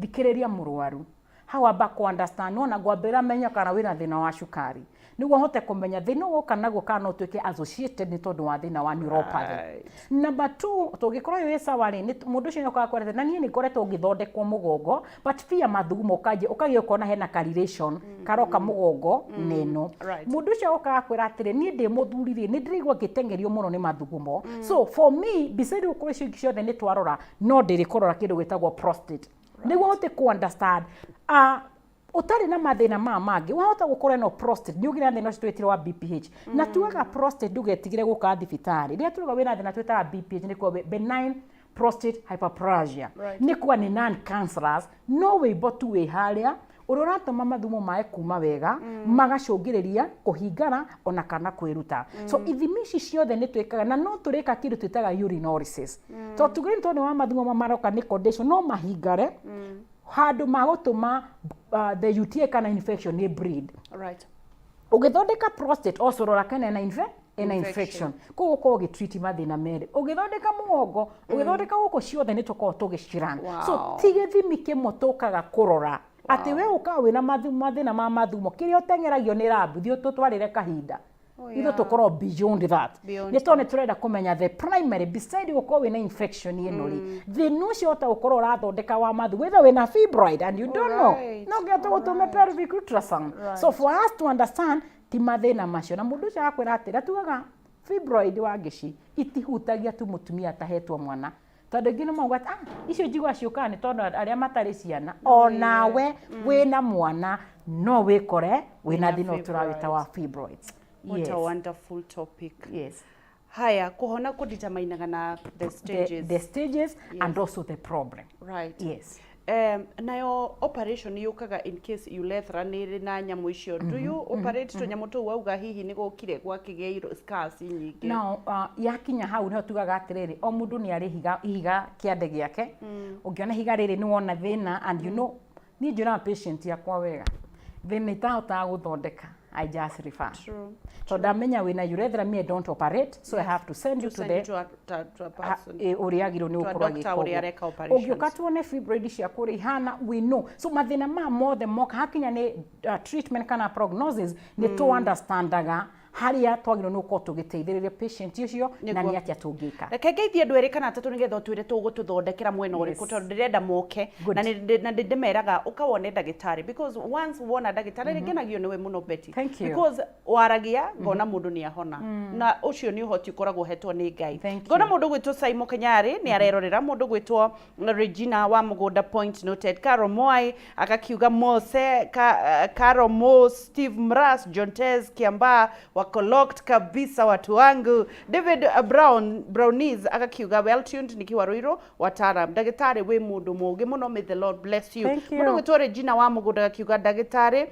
Thikĩrĩria mũrwaru hau, amba kũ understand, wona ngwambĩra menya kana wĩna thĩna wa cukari nĩguo hote kũmenya thĩna ũyũ woka naguo kana no ũtuĩke associated nĩ tondũ wa thĩna wa neuropathy. Number two, tũngĩkorwo wĩ sawa rĩ, mũndũ ũcio nĩokaga kwerete na niĩ nĩ ngoretwo ngĩthondekwo mũgongo, but pia mathugumo ũkanjia ũkagĩa ũkona hena correlation karoka mũgongo na ĩno. Mũndũ ũcio okaga kwĩra atĩrĩ, niĩ ndĩ mũthuri rĩ, nĩ ndĩraigua ngĩteng'erio mũno nĩ mathugumo. So for me, mbica rĩu kũrĩ icio ingĩ ciothe nĩ twarora, no ndĩrĩ kũrora kĩndũ gĩtagwo prostate nĩguo ũhote kũ understand ũtarĩ na mathĩna maya mangĩ, wahota gũkorwo ĩno prostate nĩ ũgĩre na thĩna ũcio twĩtire wa BPH. Na tugaga prostate ndũgetigĩre gũka thibitarĩ rĩrĩa tugaga wĩna thĩna twĩtaga BPH, nĩ kuga benign prostate hyperplasia, nĩ kuga nĩ non cancerous, no wĩimbo tu wĩ harĩa ũrĩa ũratũma mathumo mae kuma wega, magacũngĩrĩria kũhingara ona kana kwĩruta. So ithimi ici ciothe nĩ twĩkaga, na no tũrĩka kĩndũ twĩtaga urinalysis, tondũ tugire nĩ tondũ wa mathumo maroka nĩ condition, no mahingare handũ magũtũma the UTI kana infection nĩ breed. Ũgĩthondeka prostate also rora kana ena ena infection, koguo ũkorwo ũgĩtreat mathĩna merĩ, ũgĩthondeka mũgongo, ũgĩthondeka gũkũ, ciothe nĩ tũkorwo tũgĩciran. So ti gĩthimi kĩmwe tũkaga kũrora atĩ we ũkaga wĩna mathĩna ma mathumo kĩrĩa ũteng'eragio nĩ lab, thiĩ tũtwarĩre kahinda. Ithuĩ tũkorwo beyond that. Nĩ tondũ nĩ tũrenda kũmenya the primary, beside gũkorwo wĩna infection ĩno rĩ, thĩna ũcio ũhota gũkorwo ũrathondeka wa mathu, whether wĩna fibroid and you don't know, no nginya tũgũtũme pelvic ultrasound. So for us to understand ti mathĩna macio, na mũndũ ũcio agakwĩra atĩrĩ, tugaga fibroid wa ngĩci itihutagia tu mũtumia atahetwo mwana, tondũ aingĩ nĩ mauga atĩ, "Ah, icio njiguaga ciũkaga nĩ tondũ arĩa matarĩ ciana." Onawe wĩna mwana no wĩkore wĩna Wĩna thĩna ũyũ tũrawĩta wa fibroids. What a wonderful topic. Haya, kũhona kũnditamainaga na the stages. The stages and also the problem. Nayo operation yũkaga in case urethra nĩ ĩrĩ na nyamũ icio. Do you operate tũnyamũ tũu wauga hihi nĩ gũkire gwakĩgĩa scars nyingĩ? Now, yakinya hau nĩho tugaga atĩrĩrĩ, o mũndũ nĩ arĩ ihiga kĩande gĩake. Ũngĩona ihiga rĩrĩ nĩ wona thĩna, and you know niĩ njĩraga patient yakwa wega, thĩna itahotaga gũthondeka, I just refer. Tondũ ndamenya wĩna urethra, me I don't operate, so I have to send you to Send the you to a person. Ũrĩa agĩrĩirwo nĩ To a gũkorwo doctor agĩka ũrĩa ũguo. areka operations. Ũngĩũka tuone fibroid ciaku ũrĩa ihana, we know. So mathĩna maya mothe moka hakinya nĩ treatment kana prognosis, nĩ tũ understandaga. Harĩa twagĩrĩirwo nĩ gũkorwo tũgĩteithĩrĩria patient ũcio na Nĩguo. nĩ atĩa tũngĩka. Reke ngeithie andũ erĩ kana atatũ nĩgetha ũtwĩre tũgũtũthondekera mwena ũrĩkũ, tondũ ndĩrenda moke. Good. Na na ndĩmeraga ũka wone ndagĩtarĩ, because once wona ndagĩtarĩ, mm ngenagio nĩwe mũno, Betty. Thank you. Because waragia ngona mũndũ nĩ ahona, na ũcio nĩ ũhoti ũkoragwo ũhetwo nĩ Ngai. Thank Ngona you. mũndũ gwĩtwo Simon Kenyari nĩ arerorera, mũndũ gwĩtwo Regina wa Mũgũnda, point noted. Caro Mwai akakiuga Mose ka, Caro Mo, Steve Mras, John Tez Kiambaa wako locked kabisa, watu wangu. David Brown Brownies akakiuga well tuned nikiwa Ruiru wataalam. Ndagĩtarĩ wĩ mũndũ mũũgĩ mũno, may the Lord bless you. Thank you. Mũndũ gwĩtwo Regina wa Mũgũnda akakiuga ndagĩtarĩ.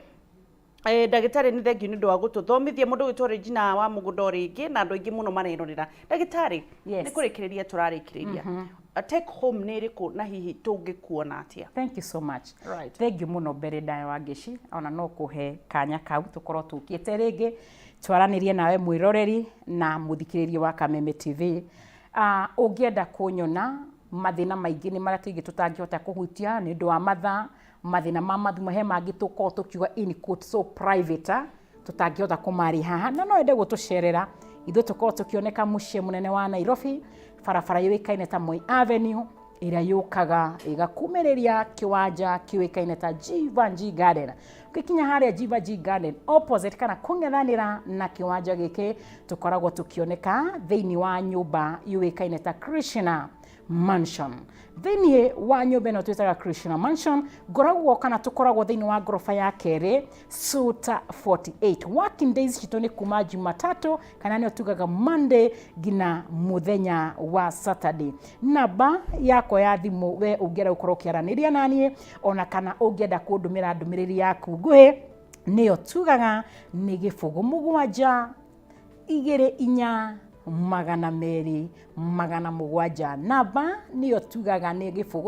Ndagĩtarĩ nĩ thengiũ nĩ ũndũ wa gũtũthomithia. Mũndũ gwĩtwo Regina wa Mũgũnda o rĩngĩ na andũ aingĩ mũno marerorera. Ndagĩtarĩ, Yes. nĩ kũrĩkĩrĩria tũrarĩkĩrĩria. Take home nĩ ĩrĩkũ na hihi tũngĩkuona atĩa? Thank you so much. Right. Thank you mũno mbere ndaya wa ngĩci ona no kũhe kanya kau tũkorwo tũkĩte rĩngĩ twaranĩrie nawe mwĩroreri na mũthikĩrĩria wa Kameme TV. Ũngĩenda kũnyona, mathĩna maingĩ nĩ marĩa tũingĩ tũtangĩhota kũhutia nĩ ũndũ wa mathaa, mathĩna ma mathumo, he mangĩ tũkorwo tũkiuga in quote so private, tũtangĩhota kũmaria haha, na no ende gũtũcerera ithuĩ tũkorwo tũkĩoneka mũciĩ mũnene wa Nairobi, barabara yũĩkaine ta Moi Avenue, ĩrĩa yũkaga ĩgakumĩrĩria kĩwanja kĩũĩkaine ta Jeevanjee Garden. Ũgĩkinya harĩa Jeevanjee Garden, opposite kana kũng'ethanĩra na kĩwanja gĩkĩ, tũkoragwo tũkĩoneka thĩinĩ wa nyũmba yũĩkaine ta Krishna Mansion. Thĩinĩ wa nyũmba ĩno twĩtaga Krishna Mansion, ngoragwo kana tũkoragwo thĩinĩ wa ngoroba ya kerĩ, suite 48. Working days citũ nĩ kuma Jumatatu kana nĩyo tugaga Monday nginya mũthenya wa Saturday. Namba yakwa ya thimũ we ũngĩenda gũkorwo ũkĩaranĩria naniĩ ona kana ũngĩenda kũndũmĩra ndũmĩrĩri yaku nguhĩ, nĩyo tugaga nĩ 0 7 2 4 200 700. Namba nĩyo tugaga nĩ 0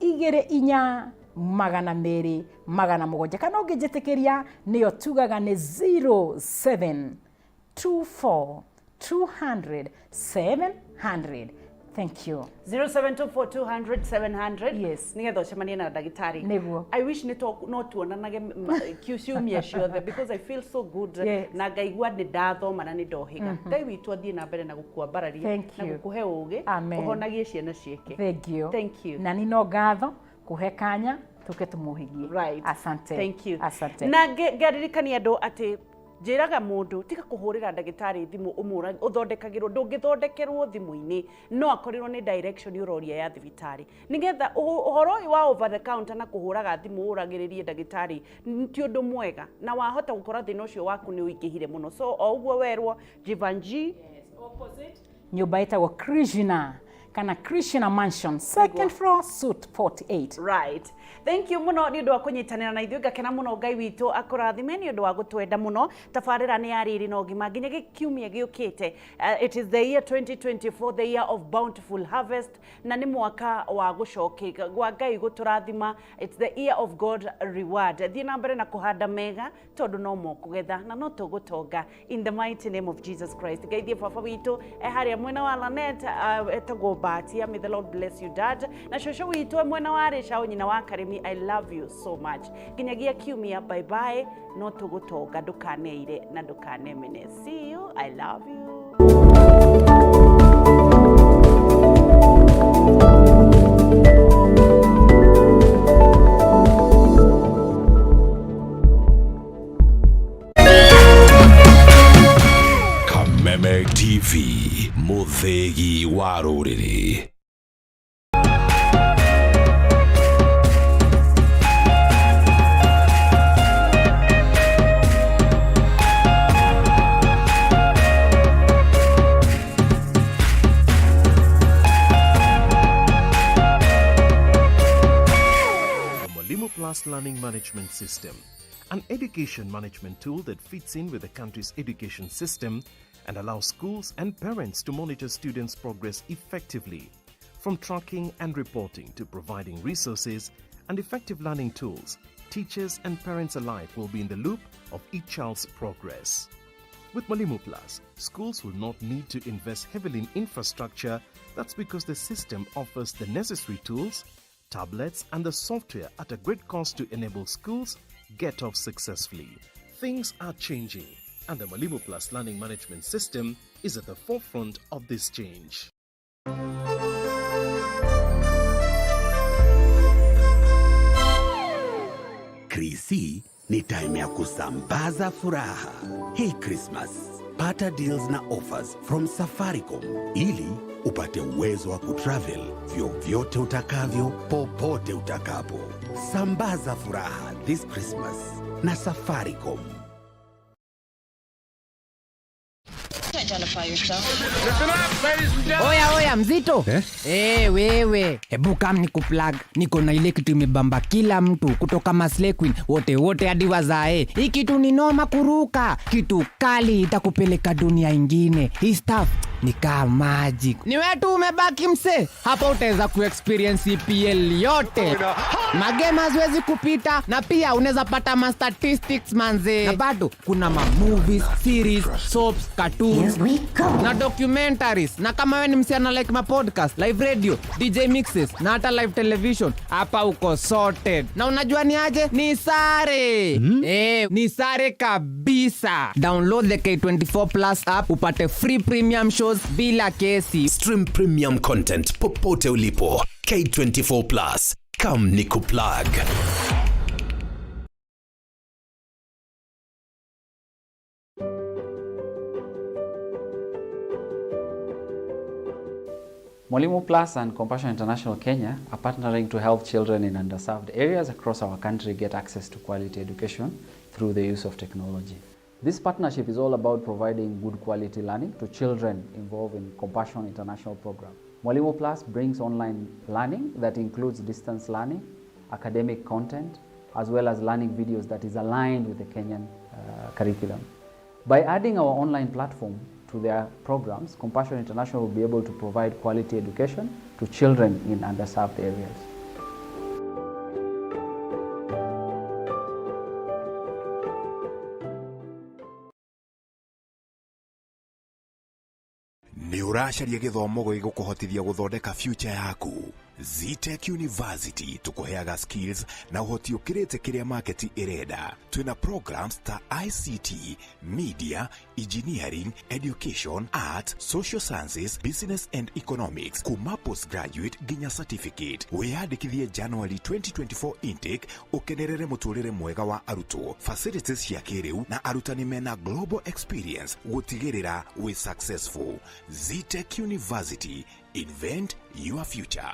7 2 4 200 700, kana ũngĩnjĩtĩkĩria nĩyo tugaga nĩ 07 24 200 700. Thank you. 0724 200 700. Yes. Nĩgetha ũcemanie na ndagĩtarĩ. Nĩguo. I wish nĩ no tuonanage ciumia ciothe because I feel so good na ngaigua nĩ ndathoma na nĩ ndohĩga. Ngai witũ athiĩ na mbere na gũkuambararia Thank na you. gũkũhe ũgĩ. Amen. Ũhonagie ciana ciake. Thank you. Thank you. Na ni no ngatho kuhe kanya tuke tumuhigie. Right. Asante. Thank you. Asante. Na ngaririkania andũ atĩ njĩraga mũndũ tiga kũhũrĩra ndagĩtarĩ thimũ ũthondekagĩrwo, ndũngĩthondekerwo thimũ-inĩ, no akorirwo nĩ direction ũroria ya thibitarĩ nĩgetha ũhoro ũyũ wa over the counter na kũhũraga thimũ ũragĩrĩrie ndagĩtarĩ ti ũndũ mwega, na wahota gũkora thĩna ũcio waku nĩ ũingĩhire mũno. So o ũguo werwo Jeevanjee. Nyũmba ĩtagwo Krishna kana Krishna Mansion, second floor, suite 48. Right, thank you muno nĩ ũndũ wa kũnyitanĩra na ithuĩ. Ngakena mũno, Ngai witũ akũrathime nĩ ũndũ wa gũtwenda mũno. Tabarĩra nĩ ya rĩrĩ na ũgima nginya gĩkiumia gĩũkĩte. It is the year 2024, the year of bountiful harvest, na nĩ mwaka wa gũcokia gwa Ngai gũtũrathima. It's the year of God reward. Thiĩ na mbere na kũhanda mega tondũ no mokũgetha na no tũgũtonga in the mighty name of Jesus Christ. Ngeithie baba witũ e harĩa mwena wa Lanet, etagwo Batia. May the Lord bless you, Dad, na cũcũ witũ e mwena wa Rĩcaũ, nyina wa Karĩmi. I love you so much. Nginyagia kiumia, bye bye. No tũgũtonga, ndũkaneire na ndũkanemene. See you, I love you. Kameme TV, mũthĩgi wa rũrĩrĩ. The Mwalimu Plus Learning Management System, an education management tool that fits in with the country's education system and allows schools and parents to monitor students' progress effectively. From tracking and reporting to providing resources and effective learning tools, teachers and parents alike will be in the loop of each child's progress. With Mwalimu Plus, schools will not need to invest heavily in infrastructure. That's because the system offers the necessary tools, tablets, and the software at a great cost to enable schools get off successfully. Things are changing, And the Mwalimu Plus Learning Management System is at the forefront of this change. Krisi ni time ya kusambaza furaha. Hey Christmas, pata deals na offers from Safaricom ili upate uwezo wa kutravel vyovyote utakavyo popote utakapo. Sambaza furaha this Christmas na Safaricom. Oya oya mzito eh? Eh, wewe hebu kam ni kuplug, niko na ile kitu imebamba kila mtu kutoka Maslay Queen wote wote hadi wazae. Hii kitu ni noma kuruka, kitu kali itakupeleka dunia ingine. Hii stuff ni kaa magic. Ni wewe tu umebaki mse, hapa utaweza kuexperience EPL yote, magame haziwezi kupita, na pia unaweza pata ma statistics manze, na bado kuna ma movies, series, soaps, cartoons na documentaries. Na kama wewe ni msichana like ma podcast, live radio, DJ mixes na hata live television, hapa uko sorted. Na unajua ni aje? Ni sare eh, ni sare kabisa. Download the K24 Plus app upate free premium shows bila kesi. Stream premium content popote ulipo. K24 Plus. Come nikuplug. Mwalimu Plus and Compassion International Kenya are partnering to help children in underserved areas across our country get access to quality education through the use of technology. This partnership is all about providing good quality learning to children involved in Compassion International program. Mwalimu Plus brings online learning that includes distance learning, academic content, as well as learning videos that is aligned with the Kenyan curriculum. By adding our online platform to their programs, Compassion International will be able to provide quality education to children in underserved areas. Nĩ ũracaria gĩthomo gĩgũkũhotithia gũthondeka future yaku? Zetech University tũkũheaga skills na ũhoti ũkĩrĩte kĩrĩa market ĩrenda. Twĩna programs ta ICT, media, engineering, education, art, social sciences, business and economics, kuma postgraduate nginya certificate. Wĩyandĩkithie January 2024 intake ũkenerere mũtũrĩre mwega wa arutwo, facilities cia kĩrĩu na arutani mena global experience gũtigĩrĩra wĩ successful. Zetech University, invent your future.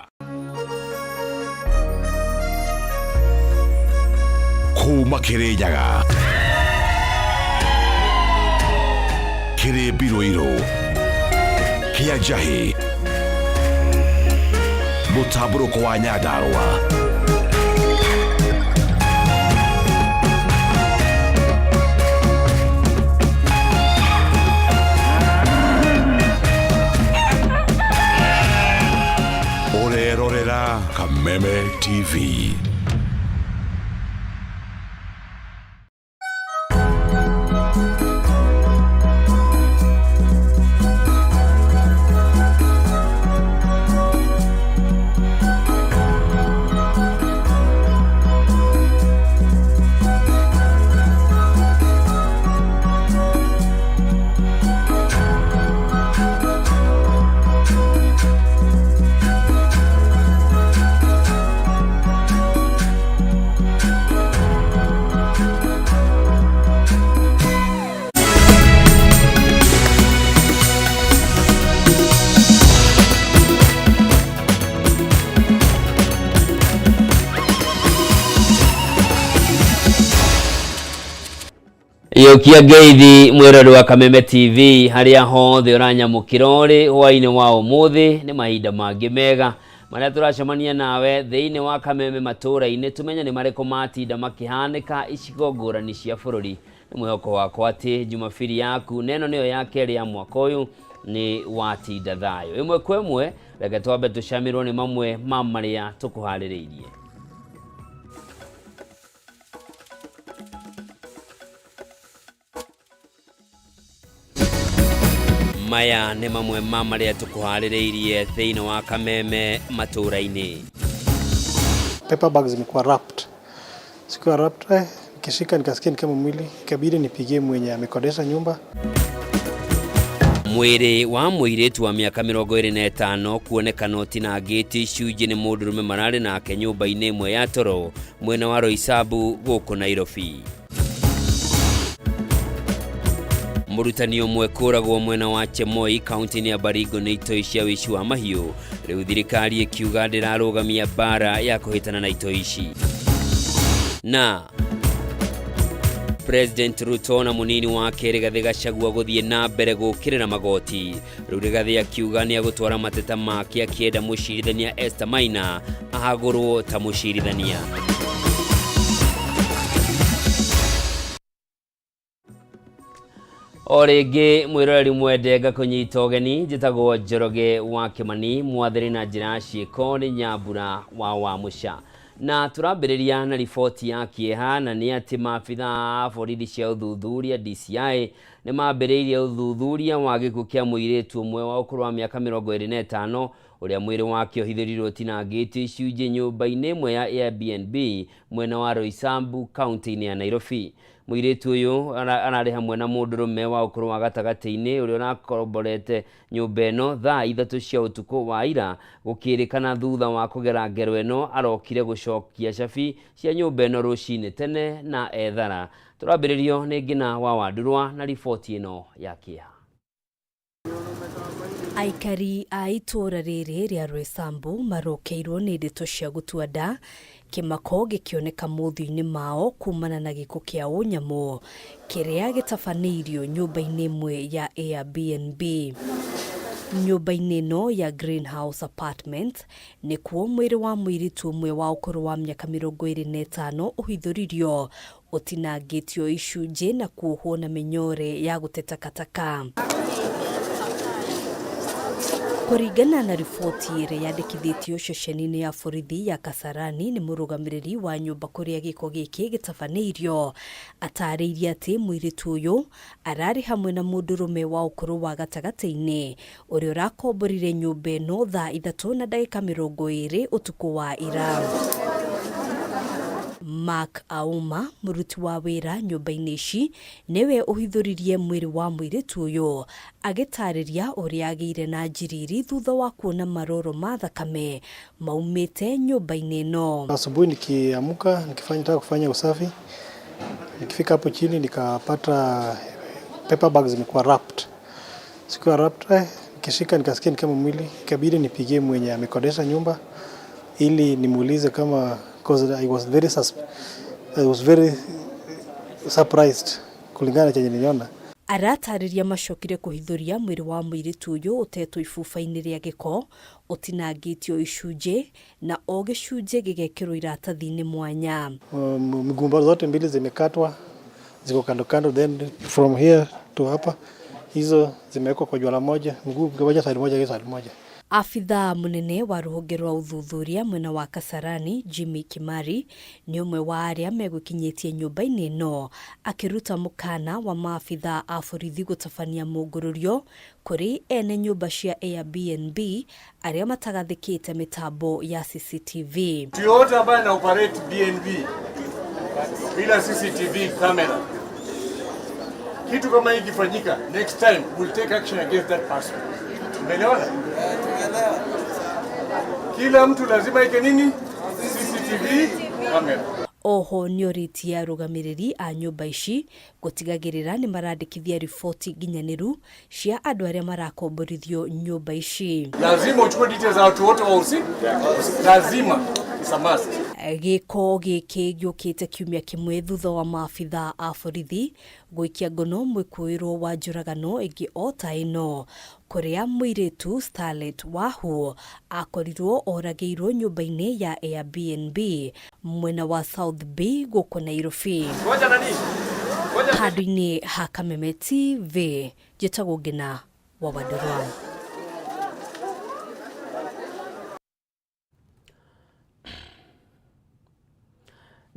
Kuma Kĩrĩnyaga, kĩrĩ mbirũirũ kĩa njahĩ, mũtambũrũko wa Nyandarũa, ũrerorera Kameme TV. Yũkia ngeithi mwĩrori wa Kameme TV harĩa hothe ũranyamũkĩra ũrĩ hwaĩ-inĩ wa ũmũthĩ. Nĩ mahinda mangĩ mega marĩa tũracemania nawe thĩinĩ wa Kameme matũũra-inĩ, tũmenye nĩ marĩkũ matinda makĩhanĩka icigo ngũrani cia bũrũri. Nĩ mwĩhoko wakwa atĩ Jumapili yaku na ĩno nĩyo ya kerĩ ya mwaka ũyũ nĩ watinda thayũ. Ĩmwe kwa ĩmwe reke twambe tũcamirwo nĩ mamwe ma marĩa tũkũharĩrĩirie. Maya nĩ mamwe ma marĩa tũkũharĩrĩirie thĩinĩ wa Kameme matũũra-inĩ. Paper bags zimekuwa wrapped, zikiwa wrapped, Nikishika nikasikia ni kama mwili, ikabidi nipigie mwenye amekodesha nyumba. Mwĩrĩ wa mũirĩtu wa mĩaka 25 kuonekana ũtinangĩtio icunjĩ nĩ mũndũrũme mararĩ nake nyũmba-inĩ ĩmwe ya toro mwena wa Roysambu gũkũ Nairobi. Mũrutani ũmwe kũragwo mwena wa Chemoi kaunti-inĩ ya Baringo nĩ itoi cia wĩici wa mahiũ, rĩu thirikari ĩkiuga ndĩrarũgamia mbara ya kũhĩtana na itoi ici. Na President Ruto na munini wake Rigathi Gachagua guthie na mbere gukirira magoti. Riu Rigathi akiuga ni agutwara mateta make akienda mucirithania Esther Maina ahagurwo ta mucirithania. O rĩngĩ mwĩroreri mwende ngakũnyita ũgeni, njĩtagwo Njoroge wa Kĩmani, mwathĩrĩ na njĩra ya ciĩko nĩ Nyambura wa Wamũca. Na tũrambĩrĩria na riboti ya kĩeha, na nĩ atĩ maabitha a borithi cia ũthuthuria DCI nĩ mambĩrĩirie ũthuthuria wa gĩkuũ kĩa mũirĩtu ũmwe wa ũkũrũ wa mĩaka 25 ũrĩa mwĩrĩ wake ũhithũrirwo ũtinangĩtio icunjĩ nyũmba-inĩ ĩmwe ya Airbnb mwena wa Roysambu kaunti-inĩ ya Nairobi. Mũirĩtu ũyũ ararĩ hamwe na mũndũrũme wa ũkũrũ wa gatagatĩ-inĩ ũrĩa ũrakomborete nyũmba ĩno thaa 3 cia ũtukũ wa ira, gũkĩrĩkana thutha wa kũgera ngero ĩno arokire gũcokia cabi cia nyũmba ĩno rũcinĩ tene na ethara. Tũrambĩrĩrio nĩ Ngina wa Wandurwa na riboti ĩno ya kĩeha. Aikari a itũũra rĩrĩ rĩa Roysambu marokeirwo nĩ ndeto cia gũtua nda, kĩmako gĩkĩoneka mothiũ-inĩ mao kumana na gĩko kĩa ũnyamũ kĩrĩa gĩtabanĩirio nyũmba-inĩ ĩmwe ya Airbnb. Nyũmba-inĩ ĩno ya Greenhouse Apartment nĩkuo mwĩrĩ wa mũirĩtu ũmwe wa ũkũrũ wa mĩaka 25 ũhithũririo ũtinangĩtio icunjĩ na kuohwo na mĩnyore ya gũte takataka. Kũringana na riboti ĩrĩa yandĩkithĩtio ceceni-inĩ ya borithi ya Kasarani nĩ mũrũgamĩrĩri wa nyũmba kũrĩa gĩko gĩkĩ gĩtabanĩirio, atarĩirie atĩ mũirĩtu ũyũ ararĩ hamwe na mũndũrũme wa ũkũrũ wa gatagatĩ-inĩ ũrĩa ũrakomborire nyũmba ĩno thaa 3:20 ũtukũ wa ira. Mark Auma, mũruti wa wĩra nyũmba-inĩ ici, nĩwe ũhithũririe mwĩrĩ wa mũirĩtu ũyũ agĩtarĩria ũrĩa agĩire na njiriri thutha wa kuona maroro ma thakame maumĩte nyũmba-inĩ ĩno. Asubuhi nikiamka nikifanya kufanya usafi, nikifika hapo chini nikapata paper bags zimekuwa wrapped. Sikuwa wrapped, nikishika nikasikia ni kama mwili, ikabidi nipigie mwenye amekodesha nyumba ili nimuulize kama, because I was very surprised kulingana na chenye niliona. Aratarĩria macokire kũhithũria mwĩrĩ wa mũirĩtu ũyũ ũtetwo ibuba-inĩ rĩa gĩko ũtinangĩtio icunjĩ na o gĩcunjĩ gĩgekĩrwo iratathi-inĩ mwanya. Migumba zote mbili zimekatwa, ziko kando kando, then from here to hapa hizo zimewekwa kwa jwala moja, mguu mmoja side moja, hiyo side moja. Abithaa mũnene wa rũhonge rwa ũthuthuria mwena wa Kasarani Jimmy Kimari nĩ ũmwe wa arĩa megũkinyĩtie nyũmba-inĩ ĩno akĩruta mũkana wa maabithaa a borithi gũtabania mũngũrũrio kũrĩ ene nyũmba cia Airbnb arĩa matagathĩkĩte mĩtambo ya CCTV. Mtu yoyote ambaye ana operate BNB bila CCTV camera, kitu kama hiki kifanyika, next time we'll take action against that person. Umeelewana? Kila mtu lazima ike nini? CCTV camera. Oho nĩorĩtie arũgamĩrĩri a nyũmba ici gũtigagĩrĩra nĩ marandĩkithia riboti nginyanĩru cia andũ arĩa marakomborithio nyũmba ici. Lazima uchukue details za watu wote wa usiku. Lazima. It's a must. Gĩko gĩkĩ gĩũkĩte kiumia kĩmwe thutha wa maabithaa a borithi gũikia ngono mwĩkũĩrwo wa njũragano ĩngĩ o ta ĩno kũrĩa mũirĩtu Starlet Wahu akorirwo oragĩirwo nyũmba-inĩ ya Airbnb mwena wa South B gũkũ Nairobi. Handũ-inĩ ha Kameme TV, njĩtagwo Ngina wa Wandũrwa.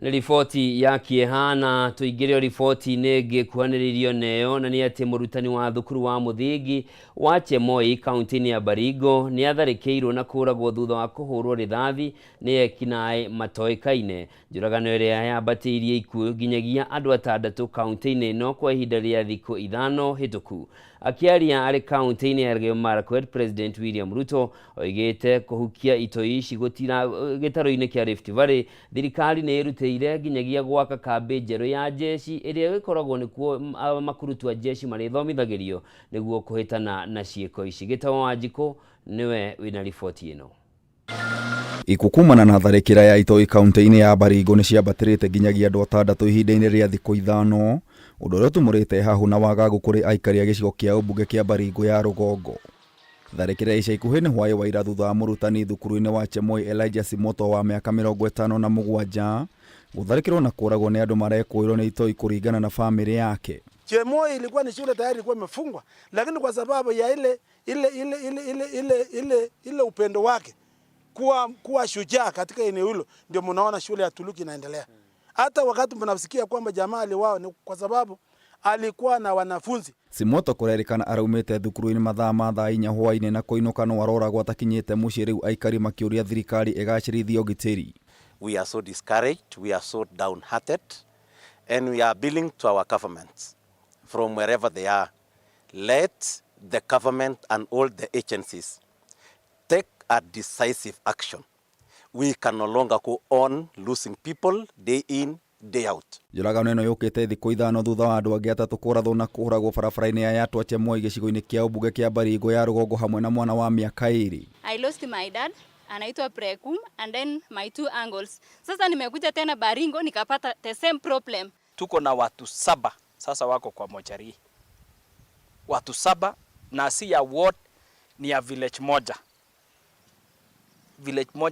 Nĩ riboti ya kĩeha na tũingĩre riboti-inĩ ĩngĩ kuhanĩrĩirio neyo, na nĩ atĩ mũrutani wa thukuru wa mũthingi wa Chemoi kaunti-inĩ ya Baringo nĩ atharĩkĩirwo na kũũragwo thutha wa kũhũrwo rithathi nĩ ekinaĩ matoĩkaine. Njũragano ĩrĩa yambatĩirie ikuũ nginyagia andũ 6 kaunti-inĩ ĩno kwa ihinda rĩa thikũ 5 hĩtũku. Akĩaria arĩ kaunti-inĩ ya Elgeyo Marakwet, President William Ruto oigĩte kũhukia itoi ici gĩtarũ-inĩ kĩa Rift Valley, thirikari nĩ ĩrutĩire nginyagia gwaka kambĩ njerũ ya jeshi ĩrĩa ĩkoragwo nĩkuo makurutu a jeshi marĩthomithagĩrio nĩguo kũhĩtana na ciĩko ici. Gĩtawa Wanjikũ nĩwe wĩna riboti ĩno. Ikuũ kumana na tharĩkĩra ya itoi kaunti-inĩ ya Baringo nĩ ciambatĩrĩte nginyagia andũ 6 ihinda-inĩ rĩa thikũ 5, ũndũ ũrĩa ũtumũrĩte hahũ na wagagu kũrĩ aikari a gĩcigo kĩa ũmbunge kĩa Baringo ya rũgongo. Tharĩkĩra ya ica ikuhĩ nĩ hwaĩ wa ira thutha wa mũrutani thukuru-inĩ wa Chemoi Elijah Simoto wa mĩaka 57 gũtharĩkĩrwo na kũũragwo nĩ andũ marekũĩrwo nĩ itoi kũringana na famĩlĩ yake. Chemoi ilikuwa ni shule tayari ilikuwa imefungwa, lakini kwa sababu ya ile ile ile ile ile ile ile ile upendo wake kuwa shujaa katika eneo hilo, ndio mnaona shule ya Tuluki inaendelea. Hata wakati mnasikia kwamba jamaa aliwao ni kwa sababu alikuwa na wanafunzi. Simoto kũrerĩkana araumĩte thukuru-inĩ mathaa ma thaa 4 hwaĩ-inĩ na kũinũka no aroragwo atakinyĩte mũciĩ, rĩu aikari makĩũria thirikari ĩgacĩrithie ũgitĩri. We are so discouraged, we are so downhearted, and we are appealing to our governments from wherever they are. Let the government and all the agencies take a decisive action. We can no longer go on losing people day in, day out. Njũragano ĩno yũkĩte thikũ 5 thutha wa andũ angĩ 3 kũrathwo na kũũragwo barabara-inĩ ya Yatwa Chemoi gĩcigo-inĩ kĩa ũmbunge kĩa Baringo ya rũgongo hamwe na mwana wa mĩaka 2. I lost my dad anaitwa Prekum and then my 2 uncles. Sasa nimekuja tena Baringo nikapata the same problem. Tuko na watu 7 sasa wako kwa mochari. Watu 7 na si ya ward, ni ya village moja. Village moja.